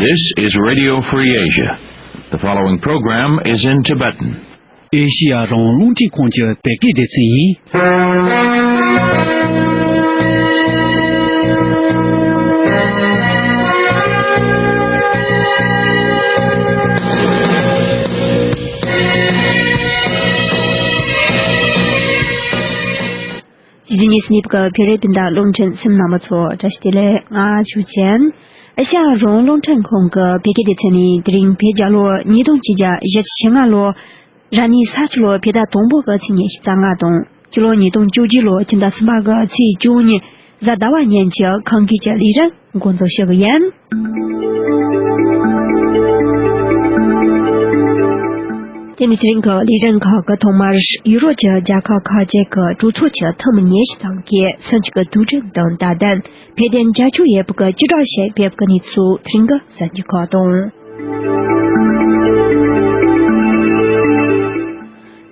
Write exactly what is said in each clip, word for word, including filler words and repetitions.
This is Radio Free Asia. The following program is in Tibetan. ཨེ་ཤི་ཡ་རང་དབང་རླུང་འཕྲིན་ཁང་གི་བོད་སྐད་སྡེ་ཚན་ཡིན། ཕྱི་རྒྱལ་གནས་ཚུལ་གྱི་བོད་རིགས་སྤུན་ཟླ་རླུང་འཕྲིན་གསན་མཁན་རྣམ་པ་ཚོ་བཀྲ་ཤིས་བདེ་ལེགས། ང་ཆོས་ཅན། ཨེ་ཤ་ཡ་རང་དབང་རླུང་འཕྲིན་ཁང་གི་བོད་སྐད་སྡེ་ཚན་ནས་དེ་རིང་བོད་རྒྱལ་ལོ་ཉིས་སྟོང་ཆིག་བརྒྱ་བཞི་བཅུ་ཞེ་ལྔ་ལོ་ར་ནི་ས་ཁྱི་ལོ་བོད་ཟླ་དང་པོ་གི་ཚེས་ཉི་ཤུ་རྩ་ལྔ་དང་། སྤྱི་ལོ་ཉིས་སྟོང་བཅུ་གཅིག་ལོ་སྤྱི་ཟླ་གསུམ་པ་གི་ཚེས་བཅུ་གཉིས་གཟའ་ཟླ་བ་ཉིན་གྱི་ཁམས་སྐད་ཀྱི་ལས་རིམ་འགོ་འཛུགས་ཞུ་གི་ཡིན། དེ་ནས་དེ་རིང་གི་ལས་རིམ་ཁག་གི་ཐོག་མར་ཡུ་རོབ་ཀྱི་རྒྱལ་ཁབ་ཁག་ཅིག་གི་གྲོས་ཚོགས་ཀྱི་འཐུས་མི་ཉི་ཤུ་ཙམ་གྱིས་སུམ་ཅུ་གི་དུས་དྲན་དང་དད་ལྡན་བོད་དོན་རྒྱབ་སྐྱོར་ཡོད་པའི་གི་སྤྱི་བསྒྲགས་ཞིག་ཕེབས་ཀྱི་གནས་ཚུལ་དེ་རིང་གི་གསར་འགྱུར་ཁག་དང་།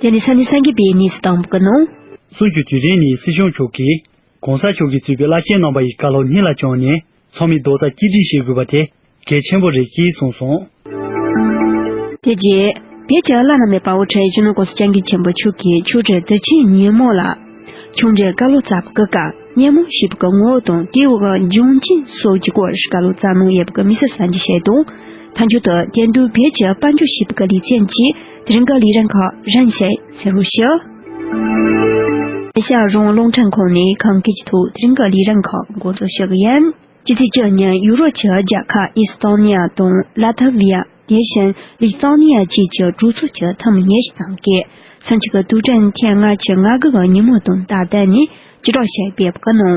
དེ་ནས་ས་གནས་གསར་འགྱུར་བའི་གནས་ཚུལ་དང་པོ་གི་ནང་། གསུམ་བཅུའི་དུས་དྲན་ནས་སྲིད་སྐྱོང་མཆོག་གིས་གོང་ས་མཆོག་གིས་གཙོས་པའི་བླ་ཆེན་རྣམ་པ་ཡི་བཀའ་སློབ་སྙིང་ལ་བཅངས་ནས་ཚང་མས་རྡོག་རྩ་གཅིག་སྒྲིལ་བྱེད་དགོས་པ་དེ་གལ་ཆེན་པོ་རེད་ཅེས་གསུངས་སོང་། དེ་རྗེས་བོད་ཀྱི་བླ་ན་མེད་པ་དབུ་ཁྲིད་སྤྱི་ནོར་གོང་ས་སྐྱབས་མགོན་ཆེན་པོ་མཆོག་གིས་ཆོས་རྗེ་དར་ཆེན་ཉིན་མོ་ལ་ཆོས་འབྲེལ་བཀའ་སློབ་སྩལ་བའི་སྐབས་ཉོན་མོངས་ཞེས་པའི་ངོ་བོ་དང་དེའི་འབྱུང་རྐྱེན་སོགས་ཀྱི་སྐོར་བཀའ་སློབ་སྩལ་གནང་ཡོད་པའི་མི་སེར་གསར་འགྱུར་ཞིག་དང་། མཐའ་མཇུག་ཏུ་དེང་དུས་བོད་ཀྱི་དཔལ་འབྱོར་ཞེས་པའི་ལེ་ཚན་གྱིས་དེ་རིང་གི་ལས་རིམ་ཁག་རིམ་བཞིན་གསན་རོགས་ཞུ། ཨེ་ཤ་ཡ་རང་དབང་རླུང་འཕྲིན་ཁང་ནས་ཁམས་སྐད་ཀྱི་ཐོག་དེ་རིང་གི་ལས་རིམ་ཁག་འགོ་འཛུགས་ཞུ་གི་ཡིན། སྤྱི་ཚེས་བཅུ་ཉིན་ཡུ་རོབ་ཀྱི་རྒྱལ་ཁབ་ཨི་སི་ཐོ་ནི་ཡ་དང་ལ་ཐ་བི་ཡ། དེ་བཞིན་ལི་ཐོ་ནི་ཡ་བཅས་ཀྱི་གྲོས་ཚོགས་ཀྱི་འཐུས་མི་ཉི་ཤུ་ཙམ་གྱིས་སུམ་ཅུ་གི་དུས་དྲན་ཐེངས་ལྔ་བཅུ་ང་དགུ་གི་ཉིན་མོ་དང་སྟབས་བསྟུན་ནས་སྤྱི་བསྒྲགས་ཤིག་ཕེབས་གནང་།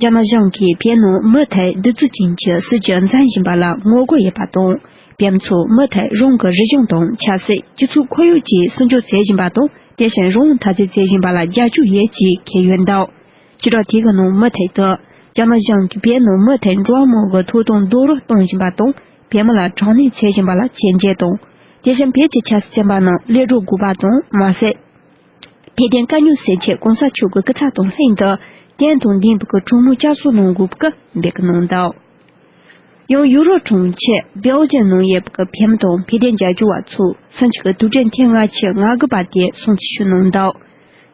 རྒྱ་ནག་གཞུང་གིས་བོད་ནང་མུ་མཐུད་གདུག་རྩུབ་ཅན་གྱི་སྲིད་བྱུས་འཛིན་བཞིན་པ་ལ་ངོ་རྒོལ་ཡོད་པ་དང་། བོད་མི་ཚོ་མུ་མཐུད་རང་གི་རིག་གཞུང་དང་ཆབ་སྲིད་སྤྱི་ཚོགས་ཁོར་ཡུག་བཅས་སྲུང་སྐྱོབ་མཛད་བཞིན་པ་དང་། དེ་བཞིན་རང་དབང་འཐབ་རྩོད་མཛད་བཞིན་པ་ལ་རྒྱབ་སྐྱོར་ཡོད་ཅེས་འཁོད་ཡོད་འདུག། སྤྱི་བསྒྲགས་དེ་གི་ནང་མུ་མཐུད་དུ། རྒྱ་ནག་གཞུང་གིས་བོད་ནང་མུ་མཐུད་འགྲོ་བ་མིའི་ཐོབ་ཐང་རྡོག་རོལ་གཏོང་བཞིན་པ་དང་། བོད་མི་ལ་དྲག་གནོན་བྱེད་བཞིན་པ་ལ་ཆིབས་འཇལ་དང་། དེ་བཞིན་བོད་ཀྱི་ཆབ་སྲིད་བཙོན་པ་རྣམས་གློད་གྲོལ་དགོས་པ་དང་མ་ཟད། བོད་དོན་དཀའ་རྙོག་སེལ་ཆེད་གོང་ས་མཆོག་གི་སྐུ་ཚབ་དང་ལྷན་དུ་དོན་དང་ལྡན་པའི་གྲོས་མོལ་བསྐྱར་གསོ་གནང་དགོས་པའི་འབོད་སྐུལ་གནང་འདུག། ཡང་ཡུ་རོབ་གྲོང་ཁྱེར་སྦེལ་ཇམ་ནང་ཡོད་པའི་བོད་མི་དང་བོད་དོན་རྒྱབ་སྐྱོར་བ་ཚོ་སུམ་ཅུ་གི་དུས་དྲན་ཐེངས་ལྔ་བཅུ་ང་དགུ་པ་དེ་སྲུང་བརྩི་ཞུས་གནང་འདུག།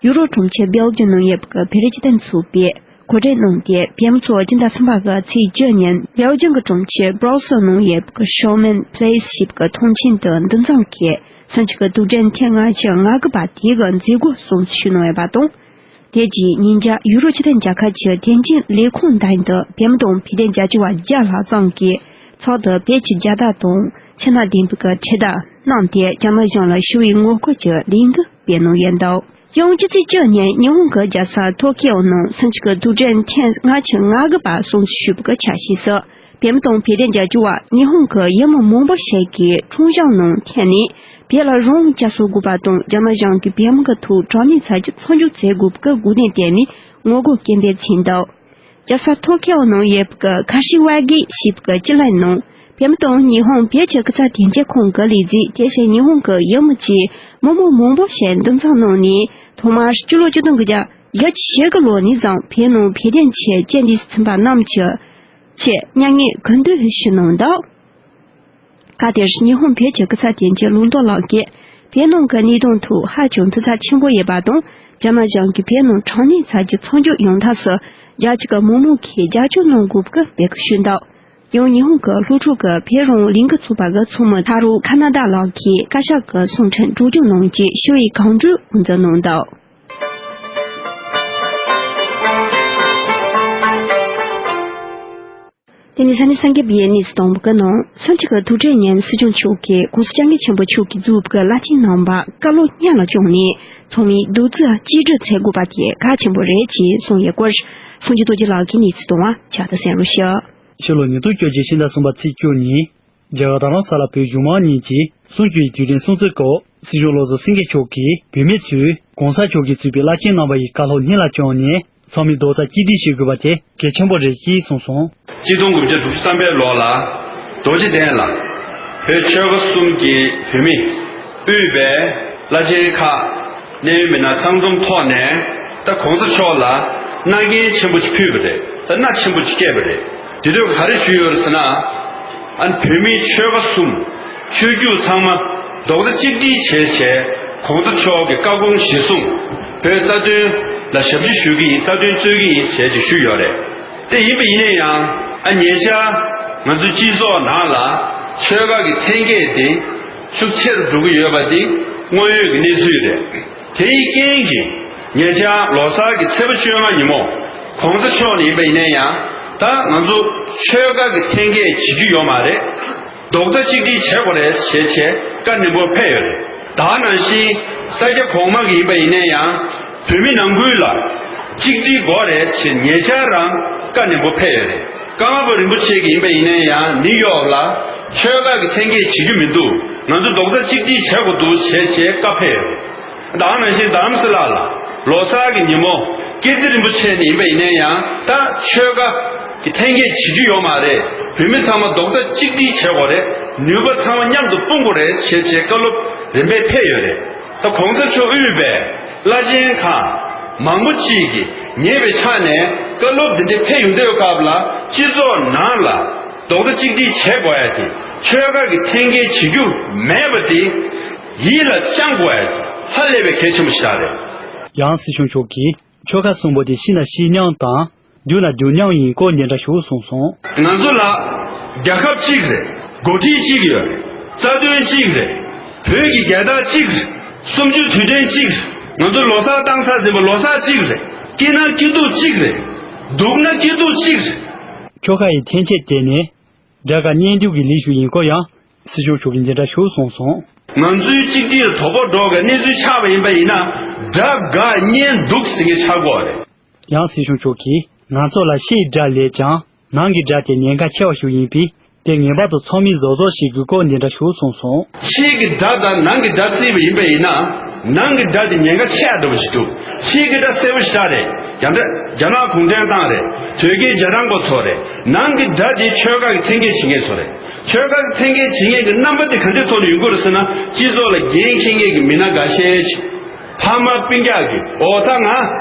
ཡུ་རོབ་གྲོང་ཁྱེར་སྦེལ་ཇམ་ནང་ཡོད་པའི་བོད་རིགས་སྤྱི་མཐུན་ཚོགས་པས་གོ་སྒྲིག་གནང་སྟེ། བོད་མི་ཚོ་སྤྱི་ཟླ་གསུམ་པ་གི་ཚེས་བཅུ་ཉིན་སྦེལ་ཇམ་གྱི་གྲོང་ཁྱེར་སྦྲུ་སེལ་ནང་ཡོད་པའི་ཤོ་མན་པེ་ལེ་སི་ཞེས་པའི་ཐང་ཆེན་དུ་འདུ་འཛོམས་ཀྱིས་སུམ་ཅུ་གི་དུས་དྲན་ཐེངས་ལྔ་བཅུ་ང་དགུ་པ་དེ་གི་མཛད་སྒོ་སྲུང་བརྩི་ཞུས་གནང་ཡོད་པ་དང་། དེ་རྗེས་ཉིན་རྒྱབ་ཡུ་རོབ་སྤྱི་མཐུན་རྒྱལ་ཁབ་ཀྱི་དོན་གཅོད་ལས་ཁུངས་མདུན་དུ་བོད་མི་དང་བོད་དོན་རྒྱབ་སྐྱོར་བ་བརྒྱ་ལྷག་ཙམ་གྱིས་ཚོགས་འདུ་བོད་ཀྱི་རྒྱལ་དར་དང་ཆེ་ན་ལྡན་པའི་ཁྲི་དར་བསྣམས་ཏེ་རྒྱ་ནག་གཞུང་ལ་ཞི་བའི་ངོ་རྒོལ་གྱི་ལས་འགུལ་སྤེལ་གནང་ཡོད་འདུག། ཡང་སྤྱི་ཚེས་བཅུ་ཉིན་ཉི་ཧོང་གི་རྒྱལ་ས་ཐོ་ཀིའོ་ནང་སུམ་ཅུ་གི་དུས་དྲན་ཐེངས་ལྔ་བཅུ་ང་དགུ་པ་སྲུང་བརྩི་ཞུས་པའི་ཆ་ཤས་སུ། བོད་མི་དང་བོད་དོན་རྒྱབ་སྐྱོར་བ་ཉི་ཧོང་གི་ཡུལ་མི་མང་པོ་ཞིག་གིས་ཁྲོམ་གཞུང་ནང་ཐོན་ནས་བོད་ལ་རང་དབང་བསྐྱར་གསོ་དགོས་པ་དང་། རྒྱ་ནག་གཞུང་གིས་བོད་མི་གི་ཐོག་དྲག་གནོན་ཚབས་ཆེ་མཚམས་འཇོག་བྱེད་དགོས་པའི་དགོས་འདུན་བཏོན་ནས་ངོ་རྒོལ་སྐད་འབོད་བྱས་འདུག། རྒྱལ་ས་ཐོ་ཀིའོ་ནང་ཡོད་པའི་ཁ་ཤི་ཝ་གི་ཞེས་པའི་སྤྱི་གླིང་ནང་བོད་མི་དང་ཉི་ཧོང་བོད་ཀྱི་སྐུ་ཚབ་དོན་གཅོད་ཁང་གི་ལས་བྱེད། དེ་བཞིན་ཉི་ཧོང་གི་ཡུལ་མི་བཅས་མི་མང་མང་པོ་ཞིག་འདུ་འཛོམས་གནང་ནས། ཐོག་མར་སྤྱི་ལོ་ཆིག་སྟོང་དགུ་བརྒྱ་བཞི་བཅུ་ཞེ་དགུ་ལོ་ནས་བཟུང་བོད་ནང་བོད་དོན་ཆེད་རྐྱེན་འདས་སུ་ཕྱིན་པ་རྣམས་ཀྱི་ཆེད་མྱ་ངན་གུས་འདུད་ཞུས་གནང་འདུག། སྐབས་དེར་ཉི་ཧོང་བོད་ཀྱི་སྐུ་ཚབ་དོན་གཅོད་ལུང་རྟོགས་ལགས་ཀྱིས་བོད་ནང་གི་གནད་དོན་ཐོག་ཧ་ཅང་དུས་ཚོད་ཆེན་པོ་ཡོད་པ་དང་། རྒྱ་ནག་གཞུང་གིས་བོད་ནང་དྲག་གནོན་ཚབས་ཆེ་མཚམས་འཇོག་ཡོང་ཐབས་སུ་རྒྱ་ཆེ་གི་མི་མང་གིས་རྒྱབ་སྐྱོར་གནང་དགོས་པའི་འབོད་སྐུལ་ཞུས་འདུག། ཡང་ཉི་ཧོང་གི་སློབ་ཕྲུག་གི་བོད་རང་དབང་ལས་འགུལ་ཚོགས་པ་གི་ཚོགས་མི་ཐ་རུ་ཁ་ན་ད་ལགས་ཀྱིས་བཀའ་ཤག་གི་གསུང་འཕྲིན་སྒྲོག་སྦྱང་གནང་རྗེས་ཞི་བའི་གང་དྲོའི་དབུ་འཛུགས་གནང་འདུག། དེ་ནས་ས་གནས་གསར་འགྱུར་བའི་གནས་ཚུལ་དང་པོ་གི་ནང་། སུམ་ཅུ་གི་དུས་དྲན་ཉིན་སྲིད་སྐྱོང་མཆོག་གིས་གོང་ས་སྐྱབས་མགོན་ཆེན་པོ་མཆོག་གིས་གཙོས་པའི་བླ་ཆེན་རྣམ་པ་བཀའ་སློབ་སྙིང་ལ་བཅངས་ནས་ཚང་མས་རྡོག་རྩ་གཅིག་སྒྲིལ་བྱེད་དགོས་པ་དེ་གལ་ཆེན་པོ་རེད་ཅེས་གསུངས་ཡོད་སྐོར། སངས་རྒྱས་རྡོ་རྗེ་ལགས་ཀྱིས་གནས་ཚུལ་བཏང་བ་ཕྱག་ཏུ་གསན་རོགས་ཞུ། ཕྱི་ལོ་ཉིས་སྟོང་བཅོ་བརྒྱད་ཕྱི་ཟླ་གསུམ་པ་ཚེས་བཅུ་ཉིན། རྒྱ་གར་རྡ་རམ་ས་ལ་བོད་གཞུང་མང་གཉིས་ཀྱི་གསུམ་བཅུའི་དུས་དྲན་སྲུང་བརྩིའི་སྐོར། སྲིད་སྐྱོང་བློ་བཟང་སེང་གེ་མཆོག་གིས་བོད་མི་ཚོས་གོང་ས་མཆོག་གིས་གཙོས་པའི་བླ་ཆེན་རྣམ་པ་ཡི་བཀའ་སློབ་སྙིང་ལ་བཅངས་ནས། ཚང་མས་རྡོག་རྩ་གཅིག་སྒྲིལ་བྱེད་དགོས་པ་དེ་གལ་ཆེན་པོ་རེད་ཅེས་གསུངས་སོང་། གཅིག་སྟོང་དགུ་བརྒྱ་དྲུག་ཅུ་ཐམ་པའི་ལོ་ལ་རྡོ་རྗེ་གདན་ལ་བོད་ཆོལ་ཁ་གསུམ་གྱི་བོད་མི་དབུས་པའི་བླ་ཆེན་ཁག་གནད་ཡོད་མི་སྣ་ཚང་འཛོམས་ཐོག་ནས་ད་གོང་ས་མཆོག་ལ་མནའ་གན་ཆེན་པོ་ཅིག་ཕུལ་བ་རེད། ད་མནའ་ཆེན་པོ་ཅིག་བསྐྱལ་བ་རེད། དེ་དུས་ག་རེ་ཞུས་ཡོད་རེད་ཟེར་ན། ཨ་ནི་བོད་མིའི་ཆོལ་ཁ་གསུམ། ཆོས་བརྒྱུད་ཚང་མ་རྡོག་རྩ་གཅིག་སྒྲིལ་བྱས་བྱས། གོང་ས་མཆོག་གི་བཀའ་དགོངས་གཞིར་བཟུང་བོད་རྩ་དོན་ལ་ཞབས་ཕྱི་ཞུ་གི་ཡིན། རྩ་དོན་རྩོད་ཀྱི་ཡིན་ཟེར་ཅིག་ཞུས་ཡོད་རེད། དེ་ཡིན་པ་ཡིན་ན་ཡང་ཨ་ཉེ་ཆར་ང་ཚོའི་སྤྱི་ཚོགས་ནང་ལ་ཆོལ་ཁ་གི་འཐེན་འཁྱེར་དེ་ཤུགས་ཆེ་རུ་འགྲོ་གི་ཡོད་པ་དེ་དངོས་ཡོད་ཀྱི་གནས་ཚུལ་རེད། དེའི་རྐྱེན་གྱིས་ཉེ་ཆར་ལོ་གསར་གྱི་ཚེས་པ་བཅོ་ལྔ་ཉིན་མོ་གོང་ས་མཆོག་ནས་ཡིན་པ་ཡིན་ན་ཡང་ད་ང་ཚོ་ཆོལ་ཁ་གི་འཐེན་འཁྱེར་བྱེད་རྒྱུ་ཡོད་མ་རེད། རྡོག་རྩ་གཅིག་སྒྲིལ་བྱེད་དགོས་རེད་ཞེས་བྱས་བཀའ་ནན་པོ་ཕེབས་ཡོད་རེད། ད་ནང་བཞིན་ས་སྐྱ་གོང་མ་གི་ཡིན་པ་ཡིན་ན་ཡང་བོད་མི་ནང་ཁུལ་ལ་གཅིག་སྒྲིལ་དགོས་རེད་ཞེས་ཉེ་ཆར་རང་བཀའ་ནན་པོ་ཕེབས་ཡོད་རེད། ཀརྨ་པ་རིན་པོ་ཆེ་གི་ཡིན་པ་ཡིན་ན་ཡང་ནིའུ་ཡོག་ལ་ཆོལ་ཁ་གི་འཐེན་འཁྱེར་བྱེད་རྒྱུ་མི་འདུག་ང་ཚོ་རྡོག་རྩ་གཅིག་སྒྲིལ་བྱེད་དགོས་འདུག་ཞེས་བྱས་བཀའ་ཕེབས་ཡོད་རེད། ད་ནང་བཞིན་རྡ་རམ་ས་ལ་ལ་ལོ་གསར་གྱི་ཉིན་མོ་ཀིརྟི་རིན་པོ་ཆེ་ནས་ཡིན་པ་ཡིན་ན་ཡང་ད་ཆོལ་ཁ་གི་འཐེན་འཁྱེར་བྱེད་རྒྱུ་ཡོད་མ་རེད། བོད་མི་ཚང་མ་རྡོག་རྩ་གཅིག་སྒྲིལ་བྱེད་དགོས་རེད། ནུས་པ་ཚང་མ་མཉམ་དུ་སྤུངས་དགོས་རེད་ཞེས་བྱས་བཀའ་སློབ་རིམ་པས་ཕེབས་ཡོད་རེད། ད་གོང་ས་མཆོག་དབུས་པའི་བླ་ཆེན་ཁག་མང་པོ་ཅིག་གིས་ཉེ་བའི་ཆ་ནས་བཀའ་སློབ་འདི་འདྲ་ཕེབས་ཡོང་དུས་སྐབས་ལ་སྤྱི་ཚོགས་ནང་ལ་རྡོག་རྩ་གཅིག་སྒྲིལ་བྱེད་དགོས་ཡ་དེ་ཆོལ་ཁ་གི་འཐེན་འཁྱེར་བྱེད་རྒྱུ་མེད་པ་དེ། ཡིད་ལ་བཅངས་དགོས་ཡ་ཧ་ལས་པའི་གལ་ཆེན་པོ་ཞིག་རེད། ཡང་སྲིད་སྐྱོང་མཆོག་གིས་ཆོལ་ཁ་གསུམ་པོ་དེ་ཕྱི་ནང་སྤྱི་མཉམ་དང་རྒྱུ་ནང་རྒྱུ་མཉམ་ཡིན་སྐོར་ནན་ཏན་ཞུ་གསུངས་སོང་། ང་ཚོ་ལ་རྒྱལ་ཁབ་གཅིག་རེད། འགོ་ཁྲིད་གཅིག་ཡོད་རེད། རྩ་དོན་གཅིག་རེད། བོད་ཀྱི་རྒྱལ་དར་གཅིག་རེད། གསུམ་བཅུའི་དུས་དྲན་གཅིག་རེད། ང་ཚོ་ལོ་གསར་བཏང་ཚར་ཟིན་པ་ལོ་གསར་གཅིག་རེད། སྐྱིད་སྣང་སྐྱིད་སྡུག་གཅིག་རེད། སྡུག་ན་སྐྱིད་སྡུག་གཅིག་རེད། ཆོལ་ཁ་ཡི་འཐེན་འཁྱེར་དེ་ནི། དགྲ་དགའ་གཉེན་སྡུག་གི་ལས་ཤིག་ཡིན་སྐོར་ཡང་སྲིད་སྐྱོང་མཆོག་གིས་འདི་འདྲ་ཞུ་གསུངས་སོང་། ང་ཚོའི་གཅིག་སྒྲིལ་དོ་ཕོག་འགྲོ་གི་གནས་ཚུལ་ཆགས་པ་ཡིན་པ་ཡིན་ན་དགྲ་དགའ་གཉེན་སྡུག་ཟེར་མཁན་ཆགས་དགོས་རེད། ཡང་སྲིད་སྐྱོང་མཆོག་གིས་ང་ཚོ་ལ་ཕྱིའི་དགྲ་ལས་ཀྱང་ནང་གི་དགྲ་དེ་ཉེན་ཁ་ཆེ་བ་ཞིག་ཡིན་པས་དེ་ངེས་པར་དུ་ཚང་མས་བཟོ་བཟོ་བྱེད་དགོས་སྐོར་འདི་འདྲ་ཞུ་གསུངས་སོང་། ཕྱིའི་གི་དགྲ་དང་ནང་གི་དགྲ་བརྩིས་པ་ཡིན་པ་ཡིན་ན་ནང་གི་དགྲ་དེ་ཉེན་ཁ་ཆེ་བ་འདྲ་བོ་ཞིག་འདུག་ཕྱིའི་གི་དགྲ་གསལ་པོ་ཞེ་དྲག་རེད། རྒྱ་འདྲ་རྒྱ་ནག་གུང་ཁྲན་ཏང་རེད། དོལ་རྒྱལ་རྗེས་འབྲང་པ་ཚོ་རེད། ནང་གི་དགྲ་དེ་ཆོལ་ཁ་གི་འཐེན་འཁྱེར་བྱེད་མཁན་ཚོ་རེད། ཆོལ་ཁ་གི་འཐེན་འཁྱེར་བྱེད་མཁན་གྱི་རྣམ་པ་དེ་ག་འདྲའི་ཐོག་ནས་ཡོང་གི་རེད་ཟེར་ན་སྤྱི་ཚོགས་ལ་འགན་འཁྱེར་མཁན་གྱི་མི་སྣ་འགའ་ཤས་ཤིག་ཕ་མ་སྤུན་ཀྱག་གིས་འོ་ད་ང་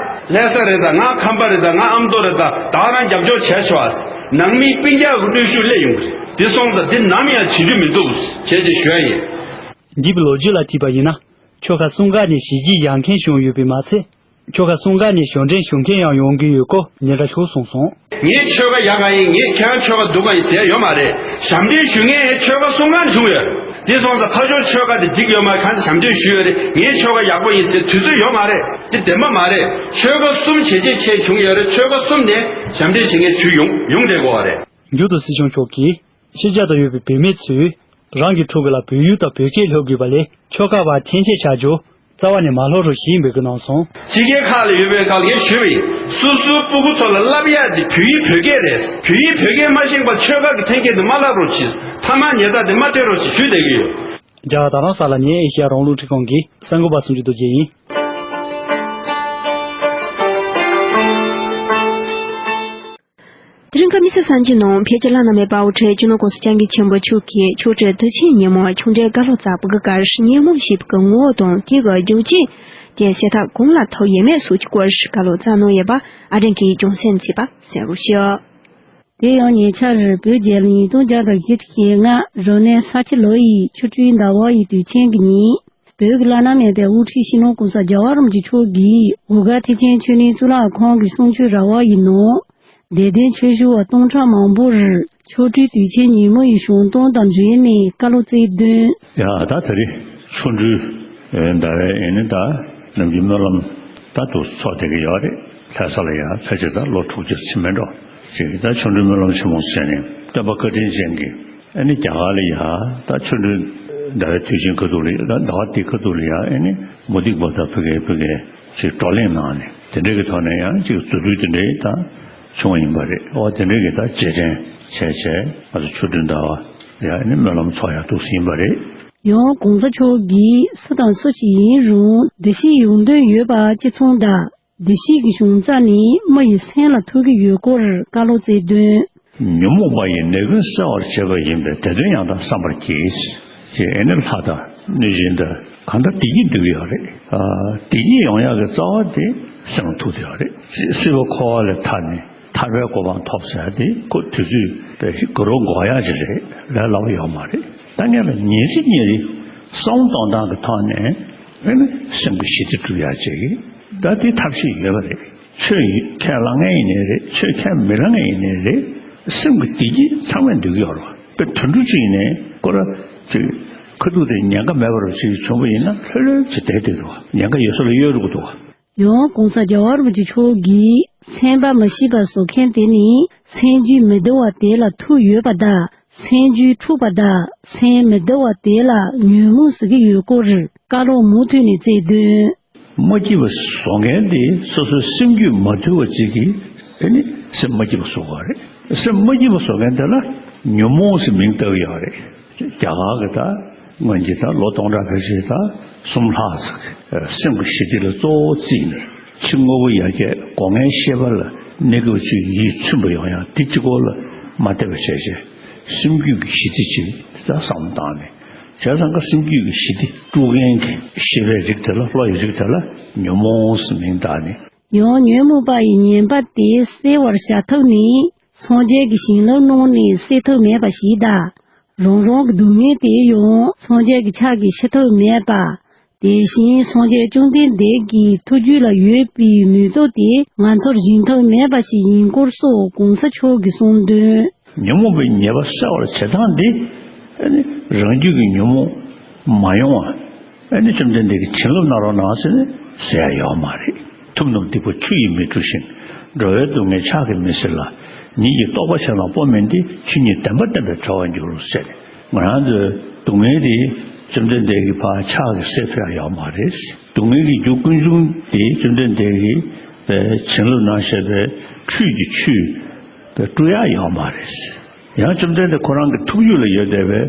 ལྷ་ས་རེད་ད་ང་ཁམས་པ་རེད་ད་ང་ཨ་མདོ་རེད་ད་ད་རང་རྒྱབ་སྐྱོར་བྱས་ཆོག་ཨ། ནང་མི་སྤུན་ཀྱག་གི་གནོན་ཤུགས་སླེབས་ཡོང་གི་རེད། དེ་སོང་ཙང་དེ་ནམ་ཡང་བྱེད་རྒྱུ་མི་འདུག་ཅེས་ཅིག་ཞུ་ཡ་ཡིན། འདས་པའི་ལོ་རྒྱུས་ལ་ཐིག་པ་ཡིན་ན་ཆོལ་ཁ་གསུམ་ཀ་ནས་ཞི་བརྗིད་ཡོང་མཁན་བྱུང་ཡོད་པས་མ་ཚད། ཆོལ་ཁ་གསུམ་ཀ་ནས་གཞུང་འབྲེལ་ཞུ་མཁན་ཡང་ཡོང་གི་ཡོད་སྐོར་ཉེ་དྲ་ཞུ་གསུངས་སོང་། ངའི་ཆོལ་ཁ་ཡག་ག་ཡིན་ངས་ཁྱེད་རང་ཆོལ་ཁ་སྡུག་ག་ཡིན་ཟེར་ཡོད་མ་རེད། ཞབས་འདྲེན་ཞུ་མཁན་ཆོལ་ཁ་གསུམ་ཀ་ནས་བྱུང་ཡོད། དེ་སོང་ཙང་ཕར་ཕྱོགས་ཆོལ་ཁ་དེ་འགྲིག་ཡོད་མ་རེད་གང་ཟེར་ཞབས་འདྲེན་ཞུས་ཡོད་རེད། ངའི་ཆོལ་ཁ་ཡག་པོ་ཡིན་ཟེར་དུས་ཚོད་ཡོད་མ་རེད། དེ་བདེན་པ་མ་རེད། ཆོལ་ཁ་གསུམ་བྱས་རྗེས་ཆེ་བྱུང་ཡོད་རེད། ཆོལ་ཁ་གསུམ་ནས་ཞབས་འདྲེན་བྱེད་མཁན་ཚུར་ཡོང་ཡོང་བསྡད་དགོས་པ་རེད། མཇུག་ཏུ་སྲིད་སྐྱོང་མཆོག་གིས་ཕྱི་རྒྱལ་དུ་ཡོད་པའི་བོད་མི་ཚོས་རང་གི་ཕྲུ་གུ་ལ་བོད་ཡིག་དང་བོད་སྐད་སློབ་དགོས་པ་ལས་ཆོལ་ཁ་བར་འཐེན་འཁྱེར་བྱ་རྒྱུ་རྩ་བ་ནས་མ་སློབ་རོགས་ཞེས་འབོད་སྐུལ་གནང་སོང་། ཕྱི་རྒྱལ་ཁག་ལ་ཡོད་པའི་སྐབས་ངས་ཞུས་པ་ཡིན། སོ་སོའི་སྤུ་གུ་ཚོ་ལ་བསླབ་ཡག་དེ་བོད་ཡིག་བོད་སྐད་རེད། བོད་ཡིག་བོད་སྐད་མ་ཤེས་པར་ཆོལ་ཁ་གི་འཐེན་འཁྱེར་དེ་མ་བསླབ་རོགས་གྱིས། ཐ་མག་ཉེས་རྡུང་དེ་མ་སྤྲད་རོགས་གྱིས་ཞུས་བསྡད་ཀྱི་ཡོད། རྒྱ་གར་རྡ་རམ་ས་ལ་ནས་ཨེ་ཤེ་ཡ་རང་དབང་རླུང་འཕྲིན་ཁང་གི་གསར་འགོད་པ་སུམ་ཅུ་རྡོ་རྗེ་ཡིན། དེ་རིང་ཁ་མི་སེར་སངས་རྒྱས་ནང་ཕལ་ཆེར་བླ་ན་མེད་པ་དབུ་ཁྲིད་སྤྱི་ནོར་༸གོང་ས་༸སྐྱབས་མགོན་ཆེན་པོ་མཆོག་གིས་ཆོས་ཁྲིད་དུས་ཆེན་ཉིན་མོ་ཆོས་འབྲེལ་བཀའ་སློབ་སྩལ་བའི་སྐབས་སྙན་མོ་ཞེས་པའི་ངོ་བོ་དང་དེ་གི་རྒྱུ་རྐྱེན། དེ་གསལ་ཐག་གང་ལ་ཐུག་ཡོད་མེད་སོགས་ཀྱི་སྐོར་བཀའ་སློབ་སྩལ་གནང་ཡོད་པ་ཨ་བྲན་གྱིས་རྒྱང་སྲིང་མཛད་པ་གསན་རོགས་ཞུ། དེ་ཡང་ཉེ་ཆར་བོད་རྒྱལ་ལོ་ཉིས་སྟོང་བརྒྱ་དང་བཞི་བཅུ་ཞེ་ལྔ་རབ་གནས་ས་བྱི་ལོ་ཡི་ཆོ་འཕྲུལ་ཟླ་བ་ཡི་དུས་ཆེན་གྱི་ཉིན། བོད་ཀྱི་བླ་ན་མེད་པའི་དབུ་ཁྲིད་སྤྱི་ནོར་༸གོང་ས་༸རྒྱལ་བ་རིན་པོ་ཆེ་མཆོག་གིས་འོལ་ཁ་ཐེག་ཆེན་ཆོས་གླིང་གཙུག་ལག་ཁང་གི་གསུང་ཆོས་ར་བ་ཡི་ནང་། དད་ལྡན་ཆོས་ཞུ་བ་སྟོང་ཕྲག་མང་པོར་ཆོ་འཕྲུལ་དུས་ཆེན་ཉིན་མོ་ཡི་བྱུང་སྟངས་དང་འབྲེལ་ནས་བཀའ་སློབ་སྩལ་དོན། ཡ་ད་ད་རེས་ཆོ་འཕྲུལ་ཟླ་བའི་ཨེ་ནི་ད་ནམ་རྒྱུན་སྨོན་ལམ་ད་དུ་ཚོགས་བསྡད་ཀྱི་ཡོད་རེད། ལྷ་ས་ལ་ཡང་ཕལ་ཆེར་ད་ལོ་དྲུག་ཅུ་ཕྱིན་མེད་འགྲོ། ཅིག་ད་ཆོ་འཕྲུལ་སྨོན་ལམ་ཆེན་མོ་ཟེར་ནས་སྟོན་པ་བཀའ་དྲིན་ཅན་གྱིས་ཨ་ནི་རྒྱ་གར་ལ་ཡ་ད་ཆོ་འཕྲུལ་ཟླ་བའི་དུས་ཆེན་ཁ་ཐུག་ལ་ཡ་ཟླ་བ་འདིའི་ཁ་ཐུག་ལ་ཡ་ཨ་ནི་མུ་སྟེགས་པ་དང་ཕ་གིའི་ཕ་གིའི་ཅིག་བགྲོ་གླེང་གནང་ནས་དེ་འདྲའི་གི་ཐོག་ནས་ཡང་ཅིག་རྫུ་འཕྲུལ་དེ་འདྲའི་ད་བྱུང་བ་ཡིན་པ་རེད། འོ་དེ་འདྲའི་གི་ད་རྗེས་དྲན་བྱས་བྱས་ང་ཚོ་ཆོ་འཕྲུལ་ཟླ་བ་ཡ་ཨ་ནི་སྨོན་ལམ་ཚོགས་ཡ་འདུག་སེ་ཡིན་པ་རེད། ཡང་གོང་ས་མཆོག་གིས་སུ་དང་སུ་ཞིག་ཡིན་རུང་བདེ་སྐྱིད་ཡོང་འདོད་ཡོད་པ་གཅིག་མཚུངས་དང་། བདེ་སྐྱིད་ཀྱི་བྱུང་རྩ་ནི་མི་ཡི་སེམས་ལ་ཐུག་གི་ཡོད་སྐོར་བཀའ་སློབ་སྩལ་དོན། ཉོན་མོངས་པ་ཡི་ནད་ཀུན་སེལ་བར་བྱེད་པ་ཡིན་པས་དེ་དོན་ཡང་དག་བསམ་པར་གྱིས། ཅེས་ཨེ་ནི་ལྷ་དང་གནོད་སྦྱིན་དང་གང་ལྟར་བདེ་སྐྱིད་འདོད་ཀྱི་ཡོད་རེད། ཨ་བདེ་སྐྱིད་ཡོང་ཡག་གི་རྩ་བ་དེ་སེམས་ལ་ཐུག་བསྡད་ཡོད་རེད། སྲིད་པ་འཁོར་བ་ལས་ཐར་ནས་ཐར་པའི་གོ་འཕང་ཐོབ་ཟེར་ཡ་དེ་ཁོ་དུས་ཚོད་ པའི་དགུ་རོ་འགོག་ཡག་ཅིག་རེད་ལས་སླ་བོ་ཡོད་མ་རེད། ད་ངས་ལ་ཉིན་རེ་ཉིན་རེ་བསམ་བློ་གཏོང་སྟངས་ཀྱི་ཐོག་ནས་ཨེ་ནི་སེམས་ཀྱི་ཞི་བདེ་སྒྲུབ་ཡག་ཅིག་ད་དེ་ཐབས་ཤེས་ཡོད་པ་རེད། ཆོས་ཁས་བླངས་མཁན་ཡིན་ནའི་རེད། ཆོས་ཁས་མི་བླངས་མཁན་ཡིན་ནའི་རེད། སེམས་ཀྱི་བདེ་སྐྱིད་ཚང་མས་འདོད་ཀྱི་ཡོད་རེད་བ། དེ་དུད་འགྲོ་གཅིག་ནས་ཁོ་ར་ཅིག་ཁ་ཐུག་དེ་ཉེན་ཁ་མེད་པ་རུ་ཅིག་བྱུང་བ་ཡིན་ན་ལྷོད་ལྷོད་ཅིག་བསྡད་བསྡད་འདུག་ཉེན་ཁ་ཡོད་ས་ལ་གཡོལ་འགྲོ་གི་འདུག་ཡང་གོང་ས་རྒྱལ་བ་རིན་པོ་ཆེ་མཆོག་གིས་སེམས་པ་མི་སྐྱིད་པ་བཟོ་མཁན་དེ་ནི་སེམས་རྒྱུད་མི་བདེ་བ་དེ་ལ་ཐུག་ཡོད་པ་དང་། སེམས་རྒྱུད་འཁྲུགས་པ་དང་སེམས་མི་བདེ་བ་དེ་ལ་ཉོན་མོངས་ཟེར་གྱི་ཡོད་སྐོར་བཀའ་སློབ་མུ་མཐུད་ནས་སྩལ་དོན། མ་སྐྱིད་པ་བཟོ་མཁན་དེ་སོ་སོའི་སེམས་རྒྱུད་མ་དུལ་བ་ཅིག་གིས་ཨེ་ནི་སེམས་མ་སྐྱིད་པ་བཟོ་གི་རེད། སེམས་མ་སྐྱིད་པ་བཟོ་མཁན་དེ་ལ་ཉོན་མོངས་ཟེར་མིང་བཏགས་ཡོད་རེད། རྒྱ་གར་གྱི་ད་སྔོན་གྱི་ད་ལོ་སྟོང་ཕྲག་ཕལ་ཆེར་ད་གསུམ་ལྷག་ཙམ་སེམས་ཀྱི་ཞི་བདེ་ལ་གཙོ་བོ་བརྩིས་ནས་ཕྱི་དངོས་པོ་ཡར་རྒྱས་སྒོ་ལྔའི་ཤེས་པ་ལ་གནས་སྐབས་ཅིག་ཡིད་ཚིམ་པ་ཡོང་ཡག་དེ་གཅིག་པོ་ལ་མ་བལྟས་པ་བྱས་བྱས་སེམས་རྒྱུད་ཀྱི་ཞི་བདེ་ཅིག་དེ་ད་བསམ་བློ་བཏང་ནས། བྱས་ཙང་ཀ་སེམས་རྒྱུད་ཀྱི་ཞི་བདེ་དཀྲུག་མཁན་གྱི་ཤེས་པའི་རིགས་དེ་ལ་བློ་ཡི་རིགས་དེ་ལ་ཉོན་མོངས་སུ་མིང་བཏགས་ནས། ཡང་ཉོན་མོངས་པ་ཡི་ཉེན་པ་དེ་སེལ་བར་བྱ་ཐབས་ནི་སངས་རྒྱས་ཀྱི་བྱིན་རླབས་གནང་ནས་སེལ་ཐབས་མེད་པ་ཞིག་དང་། རང་རང་གི་སྡུག་བསྔལ་དེ་ཡང་སངས་རྒྱས་ཀྱི་ཕྱག་གིས་ཤེས་ཐབས་མེད་པ། དེ་བཞིན་སངས་རྒྱས་བཅོམ་ལྡན་འདས་ཀྱི་ཐུགས་རྒྱུད་ལ་ཡོད་པའི་ནུས་སྟོབས་དེ་ང་ཚོར་སྦྱིན་ཐབས་མེད་པ་ཞིག་ཡིན་སྐོར་སོགས་གོང་ས་མཆོག་གིས་གསུངས་དོན། ཉོན་མོངས་པའི་ཉེས་པ་སེལ་བར་བྱེད་སྟངས་འདི་ཨ་ནི་རང་རྒྱུད་ཀྱི་ཉོན་མོངས་མ་ཡོང་བ་ཨ་ནི་བཅོམ་ལྡན་འདས་ཀྱིས་བྱིན་རླབས་གནང་རོགས་གནང་ཟེར་ནས་ཟེར་ཡ་ཡོད་མ་རེད། ཐུབ་རྣམས་སྡིག་པ་ཆུ་ཡིས་མི་འཁྲུ་ཞིང་། འགྲོ་བའི་སྡུག་བསྔལ་ཕྱག་གིས་མི་སེལ་ལ། ཉིད་ཀྱི་རྟོགས་པ་ཆེ་ལ་སྤོ་མིན་ཏེ། ཆོས་ཉིད་བདེན་པ་བསྟན་པས་གྲོལ་བར་འགྱུར་ཟེར་ནས། ང་རང་ཚོའི་སྡུག་བསྔལ་དེ་བཅོམ་ལྡན་འདས་ཀྱི་ཕར་ཕྱག་གིས་སེལ་ཐུབ་ཡ་ཡོད་མ་རེད། སྡུག་བསྔལ་གྱི་རྒྱུ་ཀུན་འབྱུང་དེ་བཅོམ་ལྡན་འདས་ཀྱིས་བྱིན་རླབས་གནང་བཞག་པའི་ཁྲུས་ཀྱི་ཆུས་བཀྲུ་ཡ་ཡོད་མ་རེད། ཡང་བཅོམ་ལྡན་འདས་ཁོ་རང་གི་ཐུགས་རྒྱུད་ལ་ཡོད་བསྡད་པའི་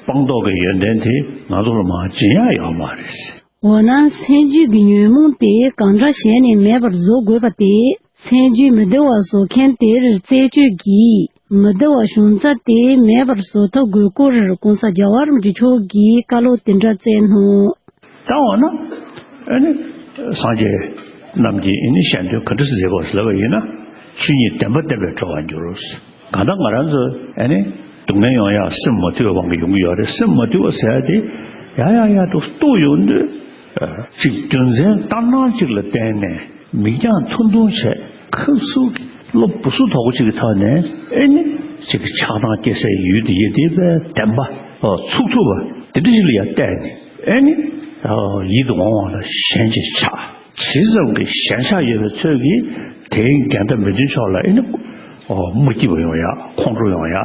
སྤངས་རྟོགས་ཀྱི་ཡོན་ཏན་དེ་ང་ཚོ་ལ་མར་སྦྱིན་ཡ་ཡོད་མ་རེད། འོ་ན་སེམས་རྒྱུད་ཀྱི་ཉོན་མོངས་དེ་གང་འདྲ་བྱས་ནས་མེད་པར་བཟོ་དགོས་པ་དེ། སེམས་རྒྱུད་མི་བདེ་བ་བཟོ་མཁན་དེར་རྩད་གཅོད་ཀྱིས་མི་བདེ་བ་བྱུང་ས་དེ་མེད་པར་བཟོ་ཐབས་དགོས་སྐོར་གོང་ས་རྒྱལ་བ་རིན་པོ་ཆེ་མཆོག་གིས་བཀའ་སློབ་དེ་འདྲ་སྩལ་གནང་། ད་འོ་ན་ཨ་ནི་སངས་རྒྱས་རྣམས་ཀྱིས་ཨ་ནི་ཞལ་འདོན་ག་འདྲ་ཟེར་དགོས་ལབ་པ་ཡིན་ན། ཆོས་ཉིད་བདེན་པ་བསྟན་པས་གྲོལ་བར་འགྱུར། གང་ལྟར་ང་རང་ཚོ་ཨ་ནི་སྡུག་བསྔལ་ཡོང་ཡ་སེམས་མ་དུལ་བ་དབང་གིས་ཡོང་གི་ཡོད་རེད། སེམས་མ་དུལ་བ་ཟེར་ཡ་དེ་ཡ་ཡ་ཡ་འདུག་རྟོགས་ཡོང་དུས་ཅིག་རྒྱུ་མཚན་ལྟར་སྣང་ཅིག་ལ་བརྟེན་ནས་མིག་རྒྱང་ཐུང་ཐུང་བྱས་ཁབ་སུ་གློ་བུ་སུ་དོག་པོ་ཅིག་གི་ཐོག་ནས་ཨ་ནི་ཅིག་ཆགས་སྡང་སྐྱེ་སའི་ཡུལ་དེ་ཡེ་དེ་བས་བདེན་པ་ཚུགས་ཐུབ་པ་དེ་འདྲ་ཞིག་ལ་ཡ་བལྟས་ནས་ཨ་ནི་ཡིད་དུ་འོང་བ་ལ་ཞེན་ཅིག་ཆགས། ཇི་ཙམ་གྱི་ཞེན་ཆགས་ཡོད་པའི་ཚོད་ཀྱིས་དེའི་འགལ་ཟླ་མི་མཐུན་ཕྱོགས་ལ་ཨེ་ནི་ཨོ་མ་སྐྱིད་པ་ཡོང་ཡ། ཁོང་ཁྲོ་ཡོང་ཡ།